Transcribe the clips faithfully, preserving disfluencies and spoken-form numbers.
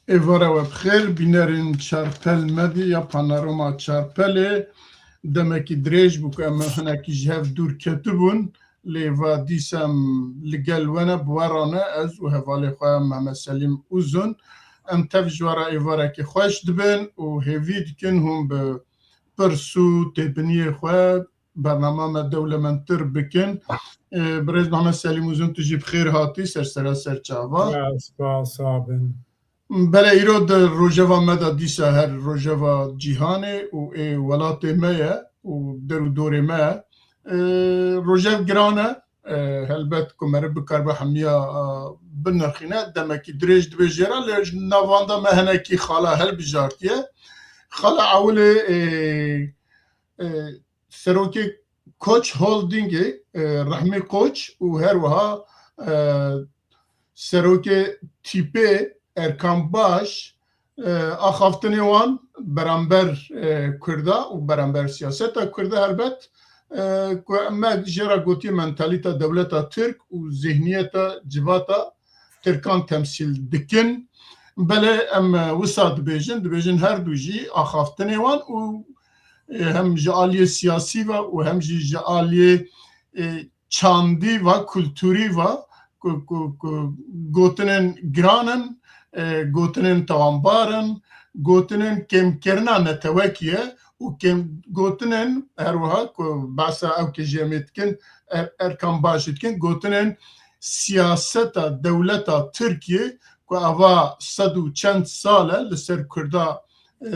Êvara we bi xêr, bînerên Çarpel Medya ya Panorama Çarpelê. Demekî dirêj bû ku em hinekî ji hev dûr ketibûn, lê va dîsa em li gel we ne, bi we re ne, ez û hevalê xwe Mehmet Selîm Uzun. Em tev ji we re êvarekî xweş dibin û hêvî dikin hûn bi pirs û têbiniyê xwe bernama me dewlemendtir bikin. Ê, birêz Mehmet Selîm Uzun, tu jî bi xêr hatî ser sera ser çava. Ya, spas, sağ bin. Belê îro di rojeva me de dîsa her rojeva cîhanê û ê welatê me ye û der û dorê me ye. Ê, rojev giran e. Ê, helbet ku meriv bikaribe hemiya, a, binirxîne, demekî dirêj dibe jê re, lê ji navanda me hinekî xala hilbijartiye. Xala ewilê, ê, ê, serokê Koç Holdingê, e, Rehmî Koç û her wiha, e, serokê Tîpê Erkan Baş, e, axaftinê wan beramber, e, Kurda û beramber siyaseta Kurda helbet, e, ku me jê re gotiye mentalîta dewleta Tirk û zihniyeta civata Tirkan temsîl dikin. Belê em, e, wisa dibêjin, dibêjin her du jî axaftinê wan û, e, hem ji aliyê siyasî ve û hem jî ji aliyê, e, çandî ve, kulturî ve ku, ku, ku gotinên giran in, e, gotinên tawanbar in, gotinên kêmkirina netewekî ye û kêm, gotinên her wiha ku behsa ew ke jî em ê dikin, Er-, Erkan Baş jî dikin, gotinên siyaseta dewleta Tirkiyê ku ava sed û çend sal e li ser Kurda, e,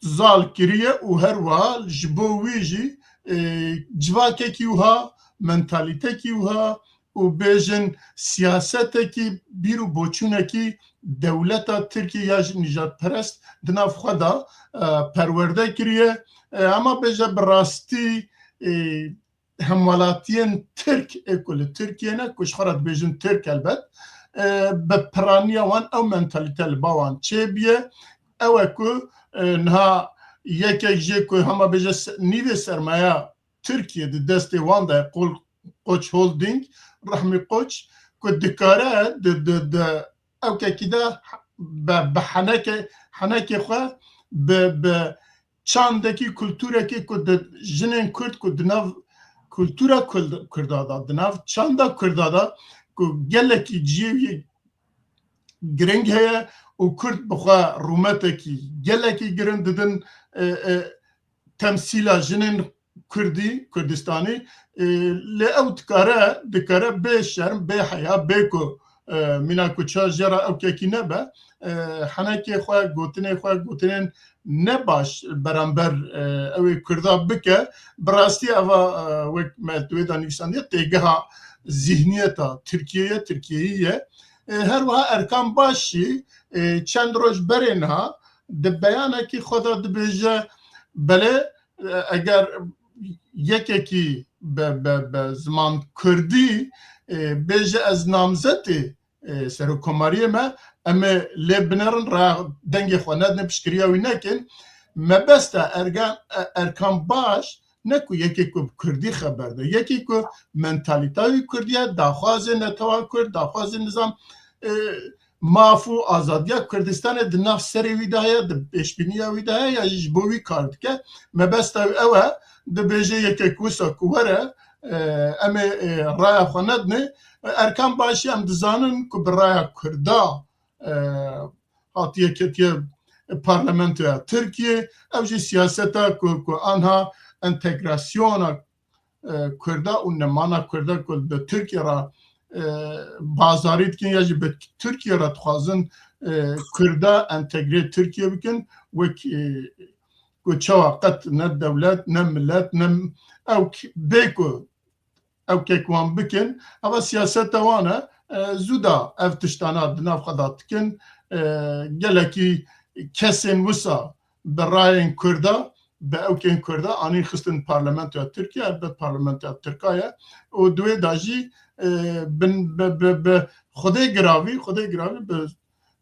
zal kiriye û her wiha ji bo wî jî, e, civakekî wiha, mentalîtekî wiha û bêjin siyasetekî bîr û boçûnekî dewleta Tirkiyê ya jî nîjadperest di nav xwe de, e, perwerde kiriye. E, hema bêje bi rastî, e, hemwelatiyên Tirk ê ku li Tirkiyê ne, ku ji xwe re dibêjin Tirk helbet, e, bi piraniya wan ew mentalîte li ba wan çêbûye. Ew e ku, e, niha yekek jê ku hema bêje se-, nîvê sermaya Tirkiyê di destê wan de ye, Qol-, Koç Holding, Rehmî Koç, ku dikare di, di, di ewkekî de be, bi heneke, henekê xwe bi, bi çandekî, kulturekî ku di jinên Kurd ku di nav kultura Kurd-, Kurda de, di nav çanda Kurda de ku gelekî cihê wî giring heye û Kurd bi xwe rûmetekî gelekî giring didin, e, e, temsîla jinên Kurdî, Kurdistanî, e, lê ew dikare, dikare bê şerm, bê heya, bê ku, e, mîna ku ça jê re ew kekî nebe, e, henekê xwe, gotinê xwe, gotinên ne baş beramber, e, ew ê Kurda bike. Bi rastî eva, e, wek me di wê de nivîsandiye, têgeha zihniyeta Tirkiyê ye, Tirkiyeyî ye. E, her wiha Erkan Baş jî, e, çend roj berê niha di beyanekî xwe de dibêje, belê, e, eger yekekî be, be, be ziman kurdî, e, bêje ez namzetê, e, serokkomariyê me, em ê lê binerin, raya dengê xwe nedin, piştgiriya wî nekin. Mebesta Ergan, e, Erkan Baş ne ku yekê ku bi kurdî xeber de, yekê ku mentalîta wî kurdî ye, daxwazê netewa kurd, daxwazê nizam, e, maf û azadiya Kurdistanê di nav serê wî de heye, di pêşbîniya wî de heye ya jî ji bo wî kar dike. Mebesta wî ew e, dibêje yekek wisa ku were, e, em ê, e, raya xwe nedinê. Erkan Başî em dizanin ku bi raya Kurda, e, hatiye ketiye parlamentoya Tirkiyê. Ew jî siyaseta ku, ku anha entegrasyona, e, Kurda û nemana Kurda ku bi Tirkiye re, e, bazarî dikin ya jî bi Tirkiye re dixwazin, e, Kurda entegrê Tirkiye bikin, wek, e, ku çawa qet ne dewlet, ne milet, ne ew k-, bê ku ew kek wan bikin, eva siyaseta wan e, e, zû da ev tiştana di nav xwe de dikin, e, gelekî kesên wisa bi rayên Kurda, bi ewkên Kurda anîn xistin parlamentoya Tirkiye, elbet parlamentoya Tirka ye. Û di wê de jî, e, bin, bi, bi, bi Xwedê giravî, Xwedê giravî bi,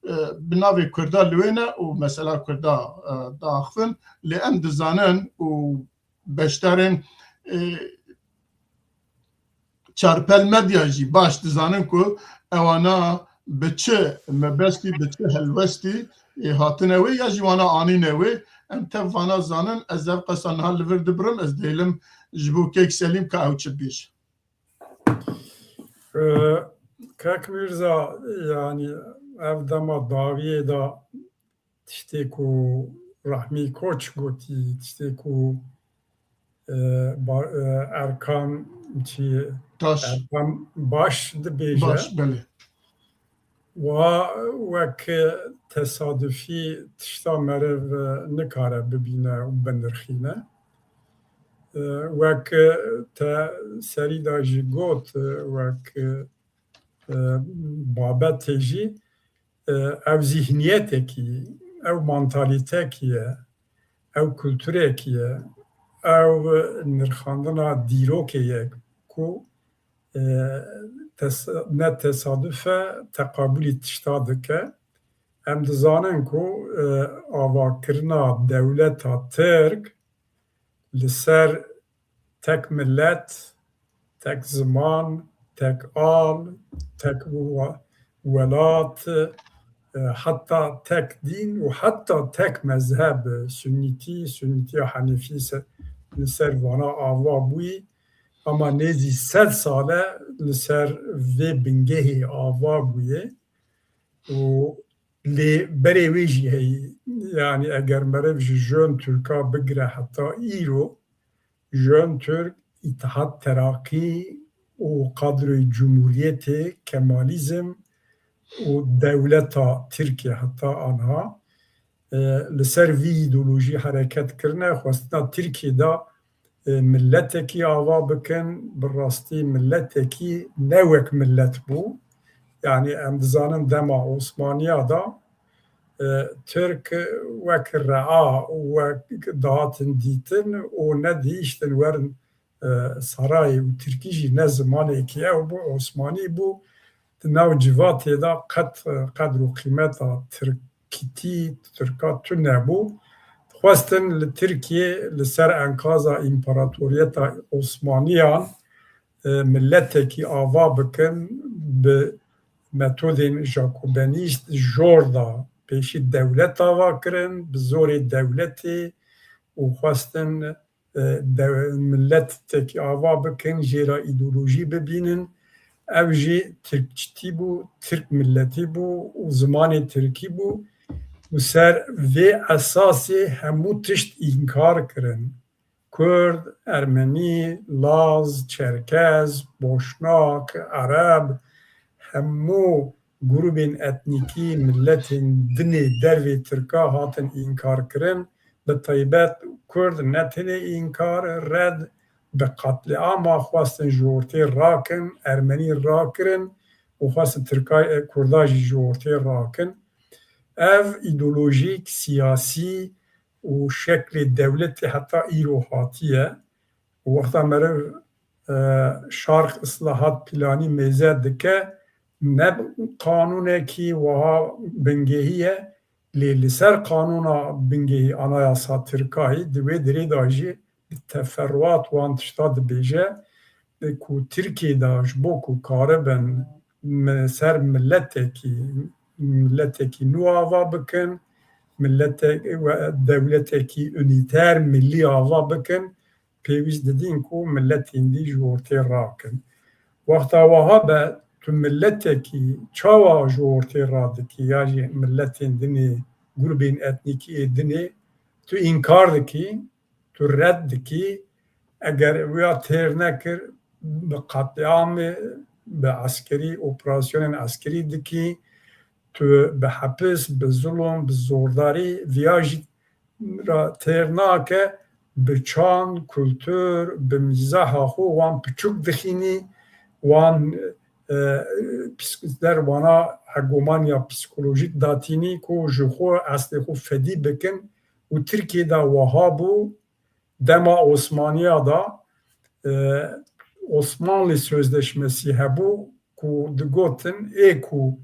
e, bi navê Kurda li wê ne û mesela Kurda, e, diaxivin. Lê em dizanin û beşdarên, e, Çarpel Medya jî baş dizanin ku ewana bi çi mebestî, bi çi helwestî ê hatine wê ya jî wana anîne wê. Em tev vana zanin, ez ev qesa niha li vir dibirim, ez dêlim ji bo Kek Selîm ka ew çi bêje. Kek Mîrza, yanî ev dema dawiyê de tiştê ku Rahmî Koç gotî, tiştê ku e, ba- e, Erkan çi Taş. Erkan Baş dibêje. Baş, belê. Wa wek tesadufî tişta meriv e, nikare bibîne û binirxîne. E, wek te serî de jî got, e, wek e, babetê jî e, ew zîhniyetekî, ew mantalîtekî ye, ew kulturekî ye, ew nirxandina dîrokê ye ku e, tes- ne tesaduf e, teqabûlî tişta dike. Em dizanin ku e, avakirina dewleta Tirk li ser tek milet, tek ziman, tek al, tek wa- welat, e, heta tek dîn û heta tek mezheb, sunnîtî, sunnîtiya henefî se- li ser vana ava bûyî, ama nêzî sed sal e li ser vê bingehê ava bûye û lê berê wê jî heyî. Yanî eger meriv ji Jön Türka bigire heta îro, Jön Türk, Îtihat Terakî û kadroyê Cumhuriyetê, Kemalîzm û dewleta Tirkiye heta anha e, li ser vî îdeolojî hereket kirine, xwestina Tirkiyê de e, miletekî ava bikin, bi rastî miletekî ne wek milet bû. Yanî em dizanin dema Osmaniya de e, Tirk wek rea, wek dihatin dîtin û nedihiştin werin e, sarayê û tirkî jî ne zimanekî ew bû, Osmanî bû. Di nav civatê de qet e, qedr û qîmeta tirkîtî, tirka tune bû. Dixwestin li Tirkiyê li ser enkaza împaratoriyeta Osmaniyan e, miletekî ava bikin, bi metodên jakobenîst jor da pêşî dewlet ava kirin, bi zorê dewletê û xwestin e, de- miletekî ava bikin, jê re îdeolojî bibînin. Ew jî tirkçitî bû, tirk miletî bû û zimanê tirkî bû. Û ser vê esasê hemû tişt înkar kirin. Kurd, Ermenî, Laz, Çerkez, Boşnak, Ereb, hemû grûbên etnîkî, miletên dinê dervê Tirka hatin înkar kirin. Bi taybet Kurd ne tenê înkar, red, bi qetlîama xwestin ji ortê rakin, Ermenî rakirin û xwestin Tirka, Kurda jî ji ortê rakin. Ev îdeolojîk, siyasî û şeklê dewletê heta îro hatiye. Û wexta meriv e, şarx islahat planî mêze dike, ne qanûnekî wiha bingehî ye, lê li ser qanûna bingehî, anayasa tirkayî, di wê dirê de jî bi teferruat wan tişta dibêje, e, ku Tirkiyê de ji bo ku karibin mi- ser miletekî, miletekî nû ava bikin, miletek, we- dewletekî unîter, milî ava bikin, pêwîst didîn ku miletên dî ji ortê rakin. Wexta wiha be, tu miletekî çawa ji ortê radikî ya jî miletên dinê, grûbên etnîkî ê dinê, tu înkar dikî, tu red dikî, eger wiya têr nekir, bi qetlîamê, bi eskerî, operasyonên eskerî dikî, tu bi hepis, bi zulm, bi zordarî, viya jî ra têr nake, bi çand, kultur, bi mîzaha xwe wan piçûk dixînî, wan, e, psîk- der wana hegomaniya psîkolojîk datînî ku ji xwe eslê xwe fedî bikin û Tirkiyê de wiha bû, dema Osmaniya de, e, Osmanlı Sözleşmesi hebû ku digotin ê ku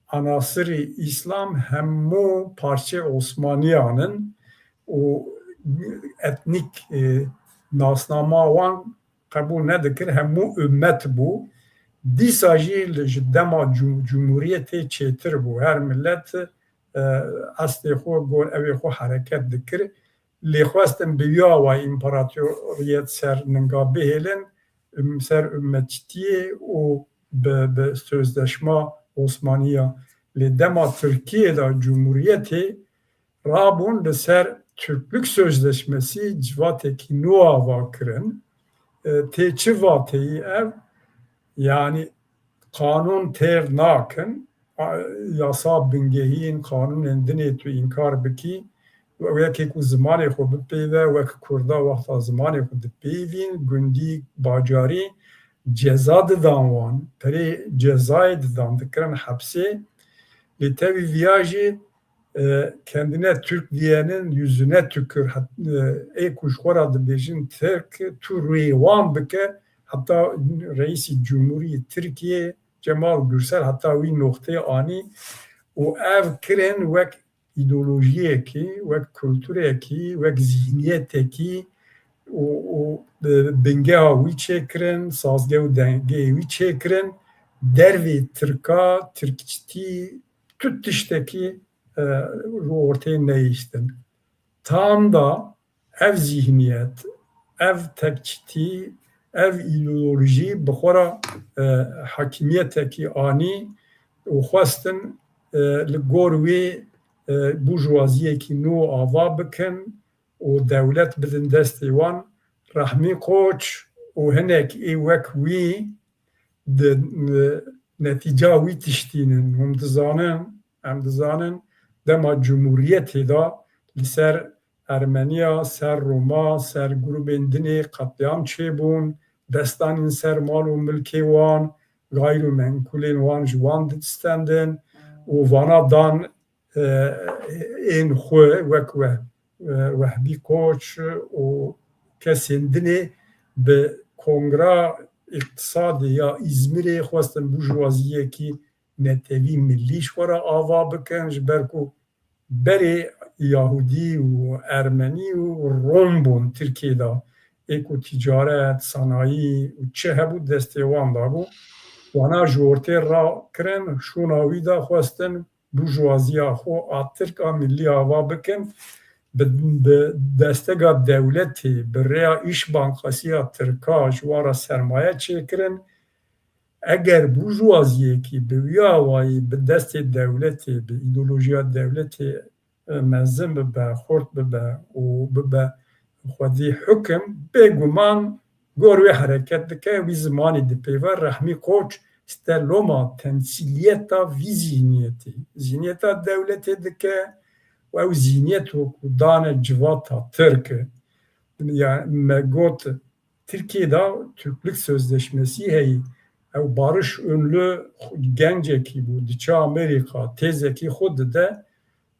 anasirî Îslam hemû parçê Osmaniyan in û etnîk, e, nasnama wan qebûl nedikir, hemû ummet bû. Dîsa jî li ji dema cû-, cumhuriyetê çêtir bû. Her millet, e, eslê xwe gor evê xwe hereket dikir. Lê xwestin bi wî awayî împaratoriyet ser ninga bihêlin, üm-, ser ummetçitiyê û bi, bi sözleşma Osmaniya. Lê dema Tirkiyê de cumhuriyetê rabûn li ser Türklük Sözleşmesi civatekî nû ava kirin. E, tê çi vateyî ev? Yani qanûn têr nakin, a, yasa bingehîn, qanûnên dinê tu înkar bikî, û yekê ku zimanê xwe bipeyve, wek Kurda wexta zimanê xwe dipeyvîn, gundî, bajarî ceza didan wan, perê cezayê didan, dikirin hepsê. Lê tevî viya jî, e, kendine Türk diyenin yüzüne tükür. Het-, e, ê ku ji xwe re dibêjin Tirk, tu rûyê wan bike, heta Reîsî Cumhurî Tirkiye Cemal Gürsel heta wî noxteyê anî û ev kirin wek îdeolojiyekî, wek kulturekî, wek zîhniyetekî û, û, e, bingeha wî çêkirin, sazgeh û dengê wî çêkirin, dervê Tirka, Tirkçitî, tu tiştekî, e, rû ortê neyiştin. Tam da ev zîhniyet, ev tekçitî, ev îdeolojî bi xwe re, e, hakimiyetekî anî û xwestin, e, li gor wê, e, burjwaziyekî nû ava bikin û dewlet bidin destê wan. Rehmî Koç û hinek ê wek wî di, e, netîca wî tiştînin. Hûn dizanin, em dizanin, dema cumhuriyetê de li ser Ermeniya, ser Roma, ser grûbên dinê qetlîam çêbûn, dest danîn ser mal û milkê wan, gayr û menkulên wan ji wan distendin û vana dan, e, ên xwe wek we, e, Wehbî Koç û kesên dinê bi Kongra Îqtisadê ya Îzmirê xwestin burjwaziyekî netewî millî ji xwe re ava bikin, ji ber ku berê Yahudî û Ermenî û Rom bûn Tirkiyê de, ê ku tîcaret, sanayî û çi hebû destê wan de bû. Wana ji ortê rakirin, şûna wî de xwestin burjuwaziya xwe a Tirk a millî ava bikin, bi, bi destega dewletê, bi rêya Îş Bankasî ya Tirka ji wan re sermaye çêkirin. Eger burjuwaziyekî bi wî awayî bi destê dewletê, bi îdeolojiya dewletê, e, mezin bibe, xurt bibe û bibe xwedî hukim, bêguman gor wê hereket dike, wî zimanî dipeyve. Rehmî Koç sterloma temsîliyeta vî zîhniyetê, zîhniyeta dewletê dike û ew zîhniyet wekû dane civata Tirk e. Ya me got, Tirkiyê de Türklük Sözleşmesi heye. Ew Barış Ünlü gencekî bû, diçe Amerîka, têzekî xwe dide,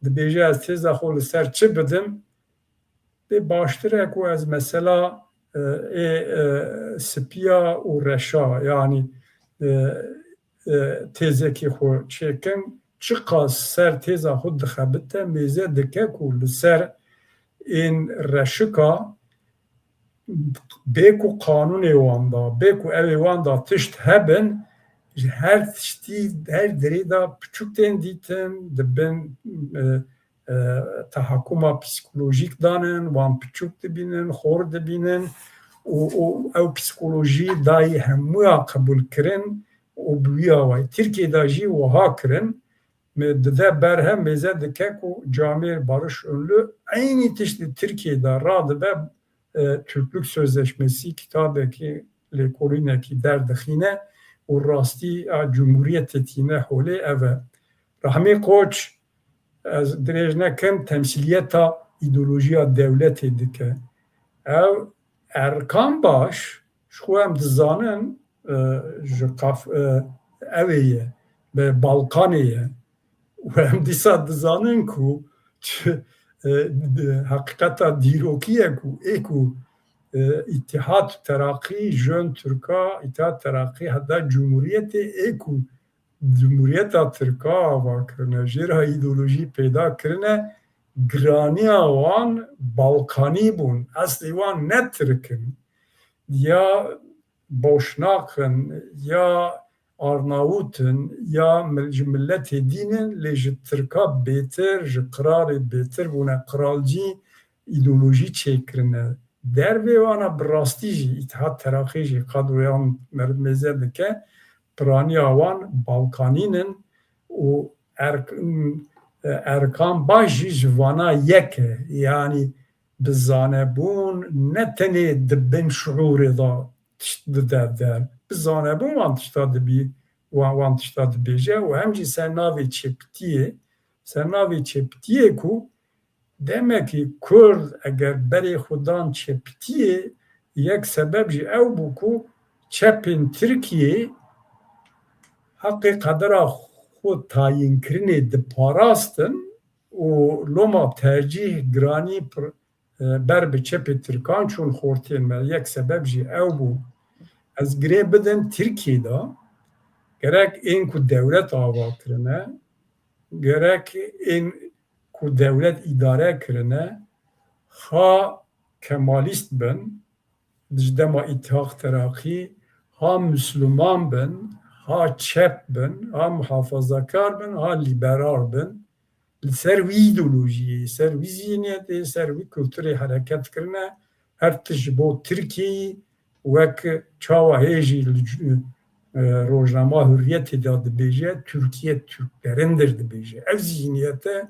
dibêje, ez têza xwe li ser çi bidim? Bê baştir e ku ez mesela, e, ê, e, sipiya û reşa, yanî, e, e, têzekî xwe çêkim, çiqas ser têza xwe dixebite, mêze dike ku li ser ên reşika bê ku qanûnê wan da, bê ku ew ê wan da tişt hebin, ji her tiştî, her derê de piçûk tên dîtin, dibin, e, e, tehakuma psîkolojîk danin, wan piçûk dibînin, xor dibînin û, û ew psîkolojî dayî hemûya qebûlkirin û bi wî awayî. Tirkiyê de jî wiha kirin, me dide berhev, mêze dike ku camêr Barış Ünlü eynî tişt li Tirkiyê de radibe, e, Türklük Sözleşmesi kitabekî lêkolînekî derdixîne û rastî a cumhuriyetê tîne holê ev e. Rahmi Koç, ez dirêj nekim, temsîliyeta îdeolojiya dewletê dike. Ev Erkan Baş, ji xwe em dizanin, e, ji qaf-, e, ew ê ye, bi Balkanê ye. Û em dîsa dizanin ku çi, e, di, heqîqeta dîrokî ye ku ê ku, e, Îtîhad Teraqî, Jön Türka, Îtîhad Teraqî heta Cumhuriyetê ê ku Cumhuriyeta Tirka ava kirine, jê re îdeolojî peyda kirine, giraniya wan Balkanî bûn. Eslê wan ne Tirk in. Ya Boşnak in, ya Arnavut in ya mil-, ji miletê dîn in, lê ji Tirka bêtir, ji qiralê bêtir bûne, qiralcî îdeolojî çêkirine. Dervê wana bi rastî jî Îtîhad Teraqî jî qadroyan meriv mêze dike, piraniya wan balkanîn in û Erk-, Erkan Baş jî ji vana yek e. Yanî bi zanebûn ne tenê di bin şiûrê de tişt dide der. Bi zanebûn wan tişta dibî, wan, wan tişta dibêje û hem jî ser navê çepitiyê, ser navê çepitiyê ku demekî Kurd eger berê xwe dan çepitiyê, yek sebeb jî ew bû ku çepên Tirkiyê heqê qedera xwe tayînkirinê diparastin û loma tercîh giranî pir-, e, ber bi çepê Tirkan çûn xortên me. Yek sebeb jî ew bû. Ez girê bidim Tirkiyê de gerek ên ku dewlet ava kirine, gerek ên ku dewlet îdare kirine, ha Kemalîst bin, di ji dema Îtîhad Teraqî, ha Misliman bin, ha çep bin, ha muhafazakar bin, ha lîberal bin, li ser wî îdeolojiyê, ser wî zihniyetê, ser wî kulturê hereket kirine, her tişt ji bo Tirkiyeyê, wek çawa hê jî li c-, e, rojnama Hurriyetê de dibêje, Tirkiye Türklerindir dibêje. Ev zihniyete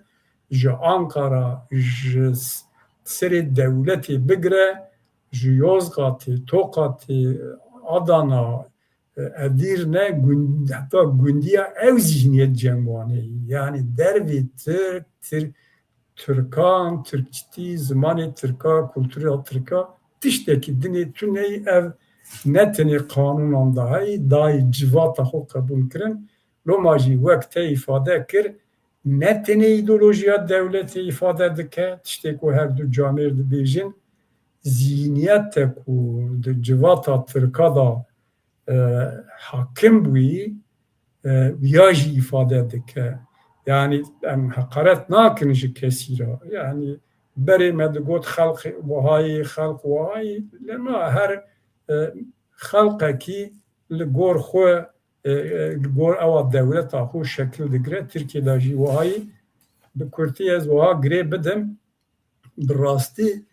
ji Ankara, ji s-, serê dewletê bigire, ji Yozgatê, Toqatê, Adana, e, Edîrne, gund-, heta gundiya ew zihniyet cem wan heye. Yanî dervê Tirk, Tir-, Tirkan, Tirkçitî, zimanê Tirka, kultura Tirka, tiştekî dinê tune ye. Ev ne tenê qanûnan de heye, dayê civata xwe qebûl kirin. Loma jî wek te îfade kir, ne tenê îdeolojiya dewletê îfade dike, tiştê ku her du camêr dibêjin, zihniyete ku di civata Tirka de, e, hakim bûyî, e, ya jî îfade dike. Yanî em heqaret nakin ji kesî re. Yanî berê me digot xelq wahayî, xelq wahayî, lê na her, e, xelqekî li gor xwe, e, e, li gor ewa dewleta xwe şekil digire. Tirkiye de jî wahayî. Bi kurtî ez wiha girê bidim. Bi rastî,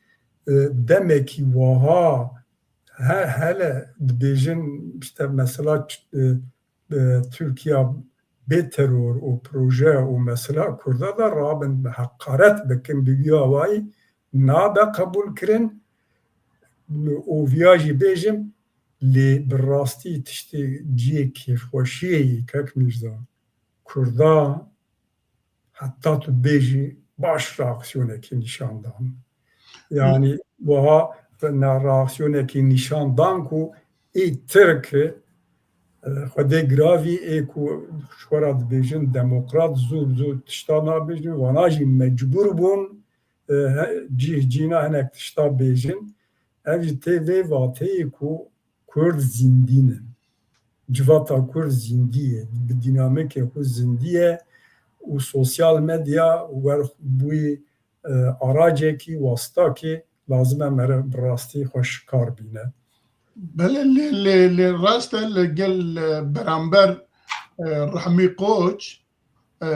e, demekî wiha he-, hele dibêjin işte mesela ç-, e, e, Tirkiye bê teror û proje û mesela Kurda de rabin heqaret bikin bi wî awayî nabe qebûl kirin û viya jî bêjim lê bi rastî tiştê cihê kêfxweşiyê yê kek Mîrza. Kurda heta tu bêjî baş reaksiyonekî nîşan dan. Yanî wiha ne reaksiyonekî nîşan dan ku ê Tirk, e, Xwedê giravî ê ku ji xwe re dibêjin demokrat zû bi zû tişta nabêjin, wana jî mecbûr bûn, e, he-, cih cîna hinek tişta bêjin. Ev jî tê vê vateyê ku Kurd zindî ne. Civata Kurd zindî ye. Bi dînamîkê xwe zindî ye û sosyal medya wer bûyî, e, aracekî, wastakê lazim e mere bi rastî xweşikar bîne. Belê, lê, lê, lê rast e, li gel, e, beramber, e, Rehmî Koç, e,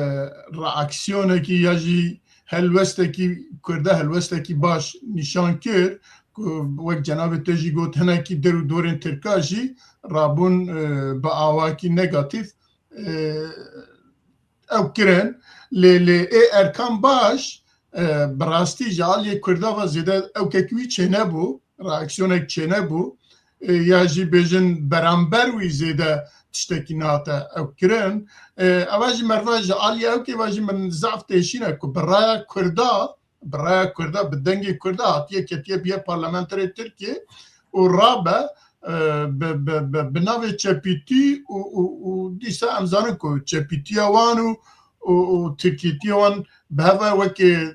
reaksiyonekî ya jî helwestekî Kurda, helwestekî baş nîşan kir ku wek cenabê te jî got, hinekî der û dorên Tirka jî rabûn, e, bi awakî negatîf, e, ew kirin. Lê, lê ê Erkan Baş, e, bi rastî ji aliyê Kurda ve zêde ewkek wî çênebû, reaksiyonek çênebû, e, ya jî bêjin beramber wî zêde tiştekî nehate ew kirin. E, eva jî merva ji aliyê ewkê ve jî min zaf têşîne ku bi raya Kurda, bi raya Kurda, bi dengê Kurda hatiye ketiye biye parlamenterê Tirkiyê û rabe, e, bi, bi, bi, bi navê çepîtî û, û, û dîsa em zanin ku çepîtiya wan û, û, û tirkîtiya wan bi hev ve wekê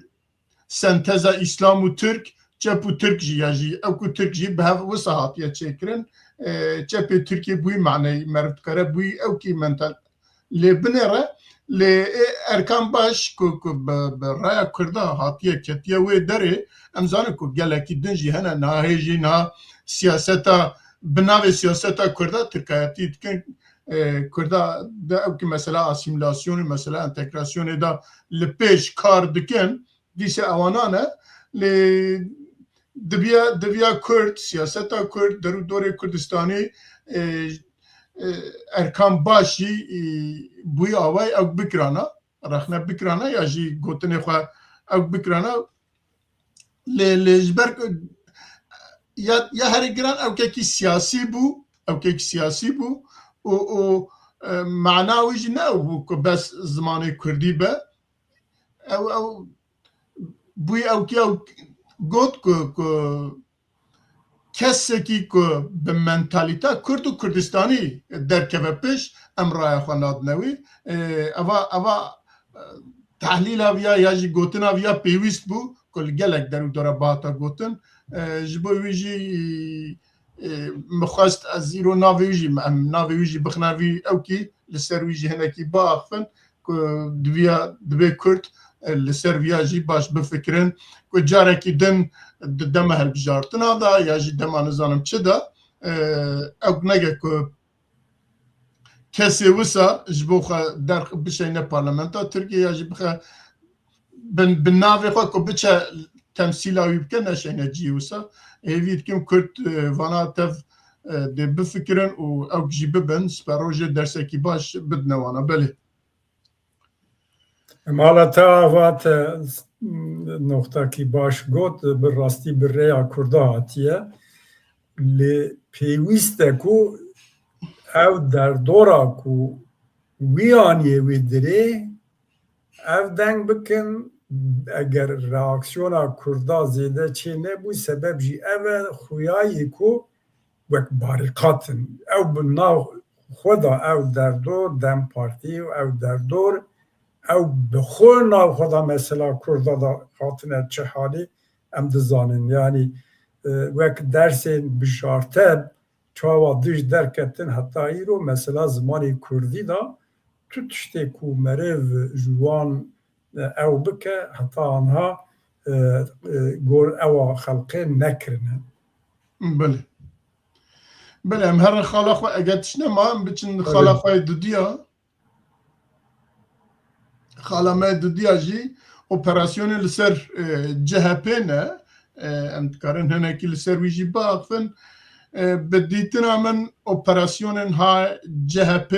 senteza Îslam û Tirk, çep û Tirk jî ya jî, ew ku Tirk jî bi hev wisa hatiye çêkirin, e, çepê Tirkiyê bi wî maneyî meriv dikare, bi wî ewkî mental. Lê binêre, lê ê Erkan Baş ku, ku bi, bi raya Kurda hatiye ketiye wê derê, em zanin ku gelekî din jî hene, niha hê jî niha siyaseta, bi navê siyaseta Kurda tirkayetî dikin, e, Kurda de ew ki mesela asîmîlasyonê, mesela entegrasyonê de li pêş kar dikin, dîse ewana ne, lê diviya, diviya Kurd, siyaseta Kurd, der û dorê Kurdistanî, e, e, erkan baş jî, e, bûyî awayî ew bikirana, rexne bikirana ya jî gotinê xwe ew bikirana. Lê, lê ji ber ku ya, ya herî giran ewkekî siyasî bû, ewkekî siyasî bû û, û, e, mana wî jî ne ew bû ku bes zimanê kurdî be. Ew, ew bûyî ewkî ew got ku, ku kesekî ku bi mentalîta Kurd û Kurdistanî derkeve pêş, em raya xwe nadine wî. E, eva, eva, e, tehlîla viya ya jî gotina viya pêwîst bû ku li gelek der û dora bihata gotin. E, ji bo wî jî, e, min xwest ez îro navê wî jî, em navê wî jî bixine vî ewkî, li ser wî jî hinekî biaxivin ku diviya, divê Kurd, e, li ser viya jî baş bifikirin ku carekî din di dema hilbijartina de ya jî dema nizanim çi de, e, ew neke ku kesê wisa ji bo xwe derx bişeyne parlamenta Tirkiyê ya jî bixe bin, bi navê xwe ku biçe temsîla wî bike, neşeyne cihê wisa. Hêvî dikim Kurd, e, vana tev, e, dê bifikirin û ew jî bibin, siperojê dersekî baş bidine wana. Belê. Mala te ava te noxtakî baş got, bi rastî bi rêya Kurda hatiye. Lê pêwîst e ku ew derdora ku wî aniye wê dirê, ev deng bikin, eger reaksiyona Kurda zêde çê nebû, sebeb jî ev e, xuyayê ku wek barîqat in. Ew bi nav xwe de ew derdor, DEM Partî û ew derdor, ew bi xwe nav xwe de mesela Kurda de hatine çi halî, em dizanin. Yanî, e, wek dersên bijarte çawa dij derketin heta îro, mesela zimanê kurdî de tu tiştê ku meriv ji wan, e, ew bike, heta anha, e, e, gor ewa xelqê nekirine. Belê. Belê, em herin xala xwe, eger tişt nema, em biçin Belê. Xala xwe yê dudiya. Xala me dudiya jî operasyonê li ser, e, C H P ne. E, em dikarin hinekî li ser wî jî biaxivin. E, bi dîtina min operasyonên ha C H P,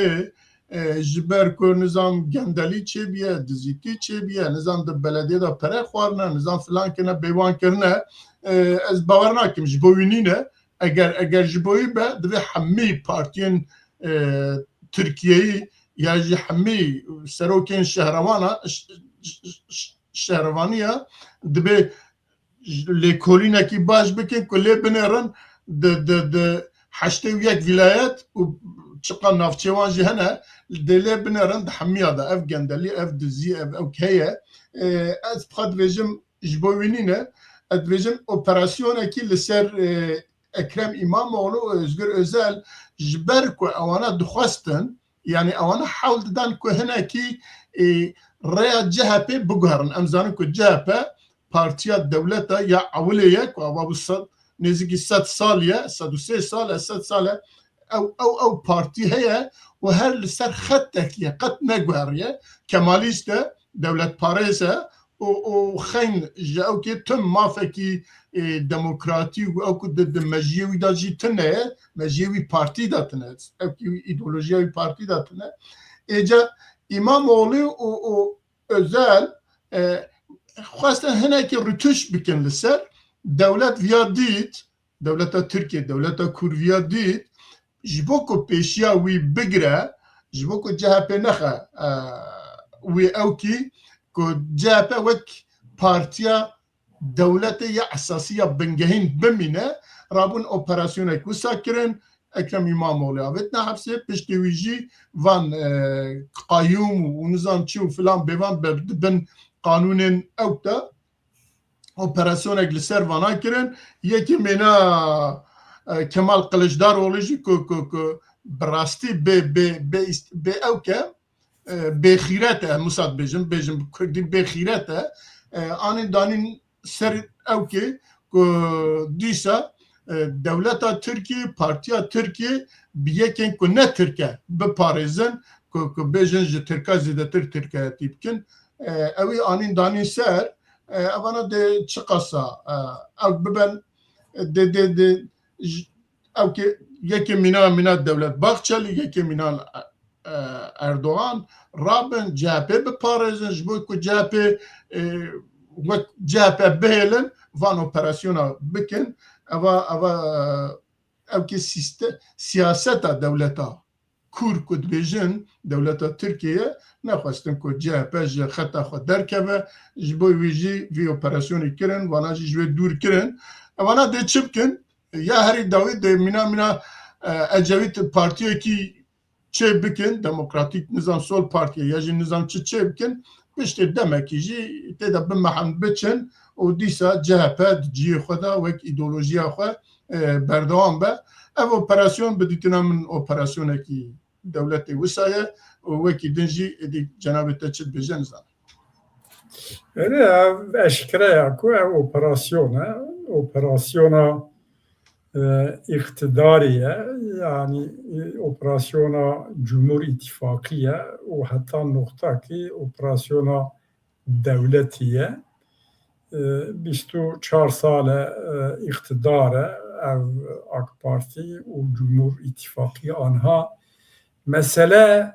e, ji ber ku nizam gendelî çêbiye, dizîtî çêbiye, nizam di belediyê de pere xwarine, nizam filan kirine, bêwan kirine. E, ez bawer nakim ji bo wî nîne. Eger, eger ji bo wî be, divê hemî partiyên, e, Tirkiyeyî ya jî hemî serokên şehrewana, ş-, ş-, ş-, şehrevaniya dibê lêkolînekî baş bikin ku lê binêrin di, di, di heştê û yek vîlayet û çiqa navçê wan jî hene, dê lê binêrin di hemiya de ev gendelî, ev dizî, ev, ew heye. E, ez bi xwe dibêjim ji bo wî nîne, ez dibêjim operasyonekî li ser, e, Ekrem İmamoğlu û Özgür Özel ji ber ku ewana dixwestin, yanî ewana hewl didan ku hinekî, e, rêya C H P biguherin. Em zanin ku C H P partiya dewleta ya ewilê ye ku ava bû sed, nêzîkî sed sal ye, sed û sê sal e, sed sal e. Ew, ew, ew partî heye û her li ser xetekî ye, qet neguheriye. Kemalîst e, dewletparêz e, û, û xeyn ji ew kê tim mafekî, e, demokratî û ew ku di, di mejiyê wî de jî tune ye, mejiyê wî partî de tune ye, ew kî îdeolojiya wî partî de tune. Êca Îmamoğlu û, û Özel, e, xwestin hinekî rituş bikin li ser. Dewlet viya dît, dewleta Tirkiye, dewleta Kurd viya dît, ji bo ku pêşiya wî bigire, ji bo ku C H P nexe, e, wî ew kî ku C H P wek partiya dewletê ya esasî ya bingehîn bimîne, rabûn operasyonek wisa kirin, Ekrem İmamoğlu avêtine hepsê, piştî wî jî van, e, qayûm û nizam çi û filan bêvan be di bin qanûnên ew de. Operasyonek li ser vana kirin. Yekî mêna, e, Kemal Kılıçdaroğlu jî ku, ku, ku bi rastî bê, bê, bê îst-, bê ew ke, e, bêxîret e, em wisa dibêjin, bêjin bi kurdî bêxîret e. E, anîn danîn ser ew ke ku dîsa, e, dewleta Tirkiyê, partiya Tirkiyê bi yekên ku ne Tirk e biparêzin, ku, ku bêjin ji Tirka zêdetir Tirkayetî bikin. E, ew ê anîn danîn ser, e, evana dê çiqasa, e, ew biben, dê, dê, dê, j-, ew ke yekê mîna, mîna Dewlet Bahçelî, yekê mîna, e, Erdogan, rabin, C H P biparêzin, ji bo ku C H P, e, wek C H P bihêlin, van operasyona bikin. Eva, eva, e, ew ke sîste-, siyaseta dewleta Kurd ku dibêjin dewleta Tirkiyê ye, nexwestin ku C H P ji xeta xwe derkeve, ji bo wî jî vî operasyonê kirin, vana jî ji wê dûr kirin. Evana dê çi bikin? Ya herî dawî dê mîna mîna, e, Ecevît partiyekî çê bikin, Demokratîk Nizam Sol Partiye ya jî nizam çi çê bikin, piştê demekî jî tê de bimehin biçin û dîsa C H P di cihê xwe de wek îdeolojiya xwe, e, berdewam be. Ev operasyon bi dîtina min operasyonekî dewletê wisa ye û wekî din jî êdî cenabê te çi dibêje nizanim. Erê, ev eşkere ye ku ev operasyon e. Operasyona, e, îqtidarê ye. Yanî, e, operasyona Cumhur Îttifaqî ye û heta noqtakî operasyona dewletî ye. E, bîst û çar sal e, e, îqtidar e ev AK Partî û Cumhur Îttifaqî anha. Mesele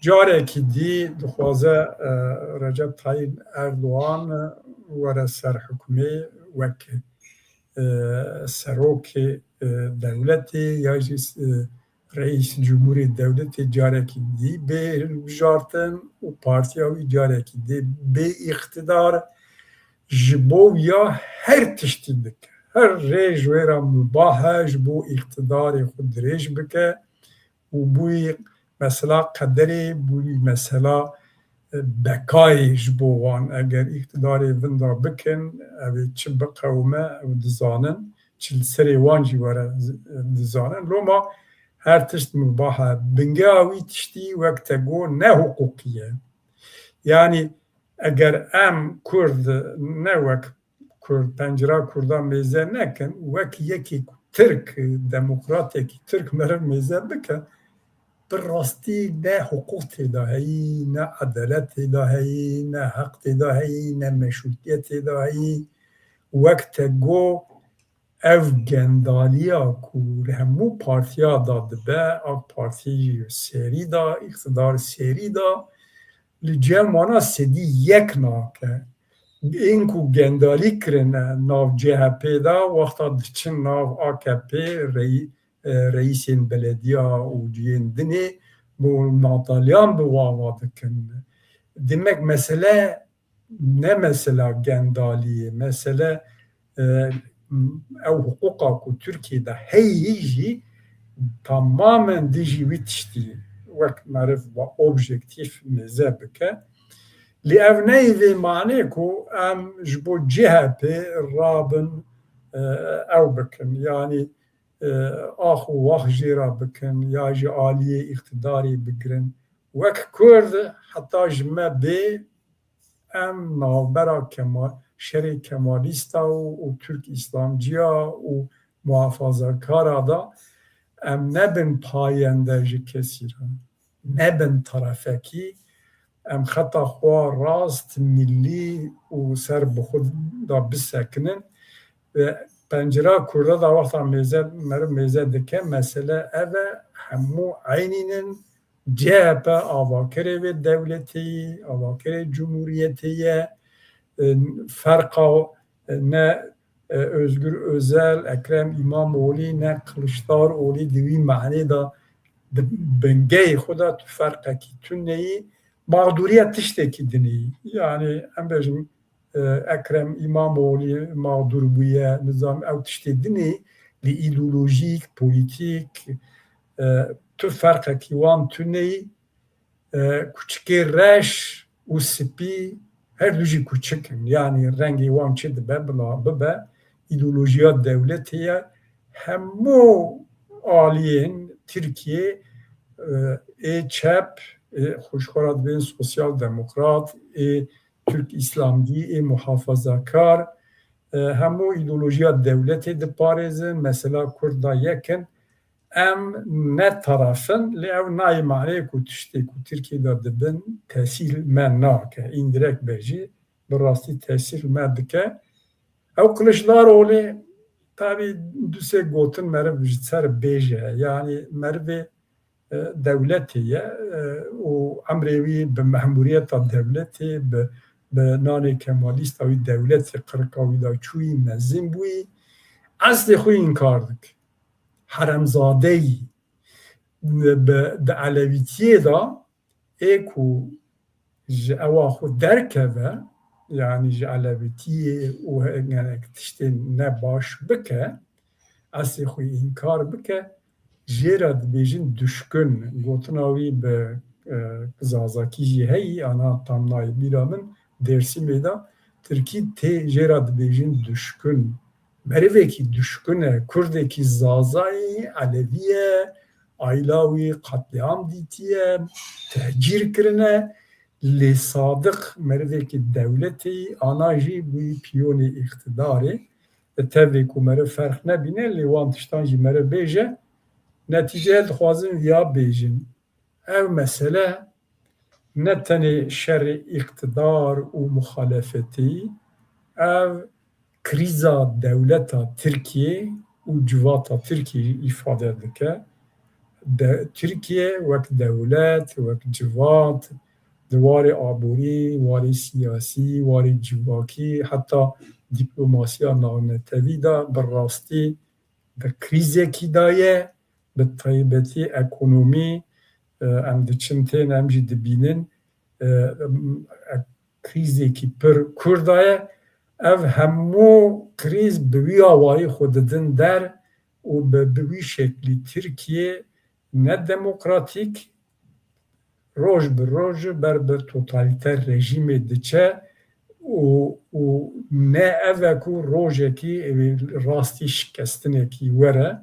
carekî dî dixwaze, e, Recep Tayyip Erdogan were ser hukmê wek, e, serokê, e, dewletê ya jî, e, reîs cumhurê dewletê carekî dî bê hilbijartin û partiya wî carekî dî bê îqtidar, ji bo ya her tiştî dike. Her rê ji wê re mubah e ji bo îqtidarê xwe dirêj bike û bûyî mesela qederê, bûyî mesela, e, bekayê ji bo wan. Eger îqtidarê vinda bikin, ew ê çi biqewime, ew dizanin, çi li serê wan jî were z-, dizanin. Loma her tişt mubah e. Bingeha wî tiştî wek te got ne hiqûqî ye. Yanî eger em Kurd ne wek Kurd, pencera Kurda mêze nekin, wek yekî Tirk, demokratekî Tirk meriv mêze bike, bi rastî ne hiqûq tê de heyî, ne edalet tê de heyî, ne heq tê de heyî, ne meşrûtiyet tê de heyî. Wek te got, ev gendaliya ku li hemû partiya de dibe, AK Partî serî de, îqtidar serî de, li cem wana sedî yek nake. Ên ku gendalî kirine nav C H P de, wexta diçin nav A K P, rey-, e, reîsên belediya û cihên dinê bi Natalyan bi wan va dikin. Demek mesele ne mesela gendaliyê, mesele, e, ew hiqûqa ku Tirkiyê de heyî jî tamamen dijî wî tiştî wek meriv ve objektîf mêze bike. Lê ev neyê vê manê ku em ji bo C H P rabin, e, ew bikin. Yanî, e, ax û wax jê re bikin ya ji aliyê îqtidarê bigirin. Wek Kurd heta ji me bê em navbera Kema-, şerê Kemalîsta û, û Tirk Îslamciya û muhafazakara de em nebin payende ji kesî re, nebin terefekî, em xeta xwe rast, millî û ser bi xwe de bisekinin. Ve pencera Kurda da wexta mêze, meriv mêze dike, mesele ev e, hemû eynîn in, C H P avakerê vê dewletê yî, avakerê cumhuriyetê ye. E, ferqa, e, ne, e, Özgür Özel, Ekrem İmamoğlu, ne Kılıçdaroğlu di wî manê de di bingehê xwe de tu ferqekî tune yî. Mağduriyet tiştekî din e. Yani em bêjin, e, Ekrem İmamoğlu mağdur bûye, nizam ew tiştê din e, lê îdeolojîk, polîtîk, e, tu ferqekî wan tune yî. E, kuçikê reş û spî her du jî kuçik in. Yanî rengê wan çi dibe, bila bibe, îdeolojiya dewletê ye. Hemû aliyên Tirkiyê, e, ê çep, ê xwe ji xwe re dibên sosyal demokrat, ê Tirk Îslamcî, ê muhafazakar, e, hemû îdeolojiya dewletê diparêzin, mesela Kurd da yek in. Em ne taraf in, lê ew nayê maneyê ku tiştê ku Tirkiyê de dibin tesîr me nake. Îndirekt be jî bi rastî tesîr me dike. Ew Kiliçdaroglu, tabî du sê gotin meriv ji ser bêje. Yanî merivê, e, dewletê ye, e, û emrê wî bi memûriyeta dewletê, bi, bi nanê kemalîsta wî dewletê qirika wî de çûyî, mezin bûyî. Eslê xwe înkar dike. Heremzadeyî. Bi, di elewîtiyê de ê ku ji ewa xwe derkeve, yanî ji elewîtiyê û hinek tiştên ne baş bike, eslê xwe înkar bike, jê re dibêjin duşkun. Gotina wî bi, e, zazakî jî heyî, ana tam nayê bîra min, Dêrsimê de tirkî tê jê re dibêjin duşkun. Merivekî duşkun e, Kurdekî zazayî, elewî ye, aîla wî qetlîam dîtiye, tehcîr kirine, lê Sadiq merivekî dewletê yî, ana jî bûyî piyonê îqtidarê. Li tevê ku meriv ferq nebîne, lê wan tiştan jî meriv bêje, netîceye dixwazin viya bêjin. Ev mesele ne tenê şerê îqtidar û muxalefetî, ev krîza dewleta Tirkiyê û civata Tirkiyê îfade dike. De, Tirkiye wek dewlet, wek civat, di warê aborî, warê siyasî, warê civakî, heta diplomasiya navnetewî de bi rastî di krîzekî de ye, bi taybetî ekonomî, e, em diçin tên, em jî dibînin, e, em, e, krîzekî pir kûr de ye. Ev hemû krîz bi wî awayî xwe didin der û bi, bi wî şeklî Tirkiye ne demokratîk, roj bi roj ber bi totalîter rejîmê diçe û, û ne ev e ku rojekî rastî şikestinekî were.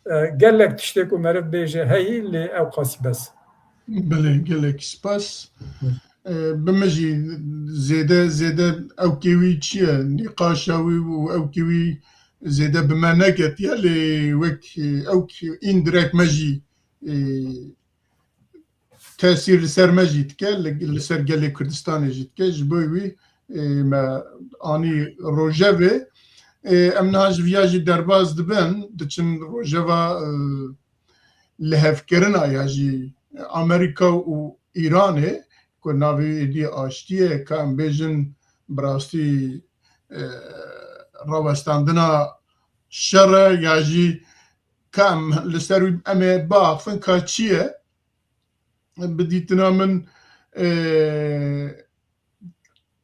E, gelek tiştê ku meriv bêje heyî, lê ew qasî bes. Belê, gelek spas. E, bi min jî zêde, zêde ewkê wî çi ye? Nîqaşa wî û ewkê wî zêde bi me neketiye, lê wek, e, ewk îndirek me jî, e, tesîr li ser me jî dike, li, li ser gelê Kurdistanê jî dike. Ji bo wî, e, me anî rojevê. E, em niha ji viya jî derbas dibin, diçin rojeva, e, lihevkirina ya jî Amerîka û Îranê, ku navê wî êdî aştî ye, ka em bêjin bi rastî, e, rawestandina şer e, ya jî ka em li ser wî em ê biaxifin ka çi ye. Bi dîtina min, e,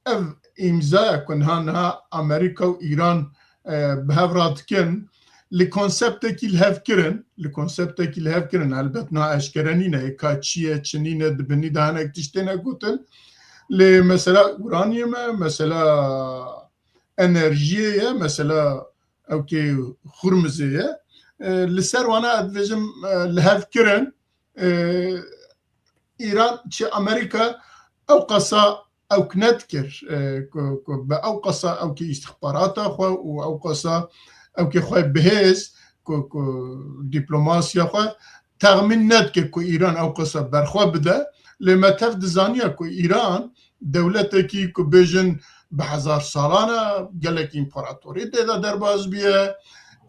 ev îmzaya ku niha, niha Amerîka û Îran, e, bi hev re dikin, li konseptekî lihevkirin, li konseptekî lihevkirin, helbet niha eşkere nîne, ka çi ye, çi nîne, di binî de hinek tişt têne gotin. Lê mesela uranyum e, mesela enerjiyê ye, mesela ewkê Xurmizê ye. E, li ser wana ez dibêjim, e, lihevkirin, e, Îran çi Amerîka ew qasa ewk nedikir, e, ku, ku bi ew qasa ewkê îstixbarata xwe û ew qasa ewkê xwe bihêz ku, ku diplomasiya xwe texmîn nedikir ku Îran ew qasa berxwe bide. Lê me tev dizaniya ku Îran dewletekî ku bêjin bi hezar salan e, gelek împaratorî tê de derbas bûye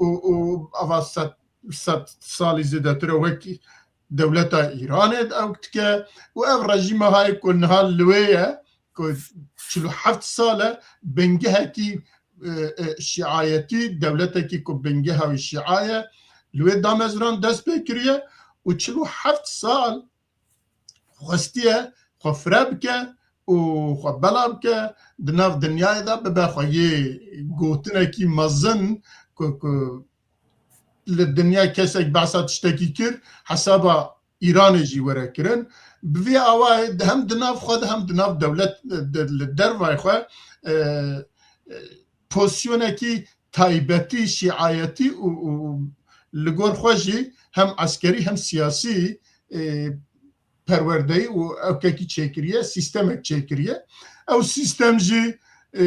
û, û ava sed, sed salî zêdetir e wekî dewleta Îranê ew dike û ev rejîma hayê ku niha li wê ye, ku çil û heft sal e bingehekî, e, e, şiayetî, dewletekî ku bingeha wî şia ye, li wê damezran dest pê kiriye û çil û heft sal xwestiye xwe fire bike û xwe bela bike, di nav dinyayê de bibe xwe yê gotinekî mezin ku, ku li dinya kesek behsa tiştekî kir, hesaba Îranê jî were kirin. Bi vî awayê di hem di nav xwe de hem di nav dewlet de, li dervayê xwe, e, e, pozîsyonekî taybetî, şiayetî û, û li gor xwe jî hem eskerî hem siyasî, e, perwerdeyî û ewkekî çêkiriye, sîstemek çêkiriye. Ew sîstem jî, e,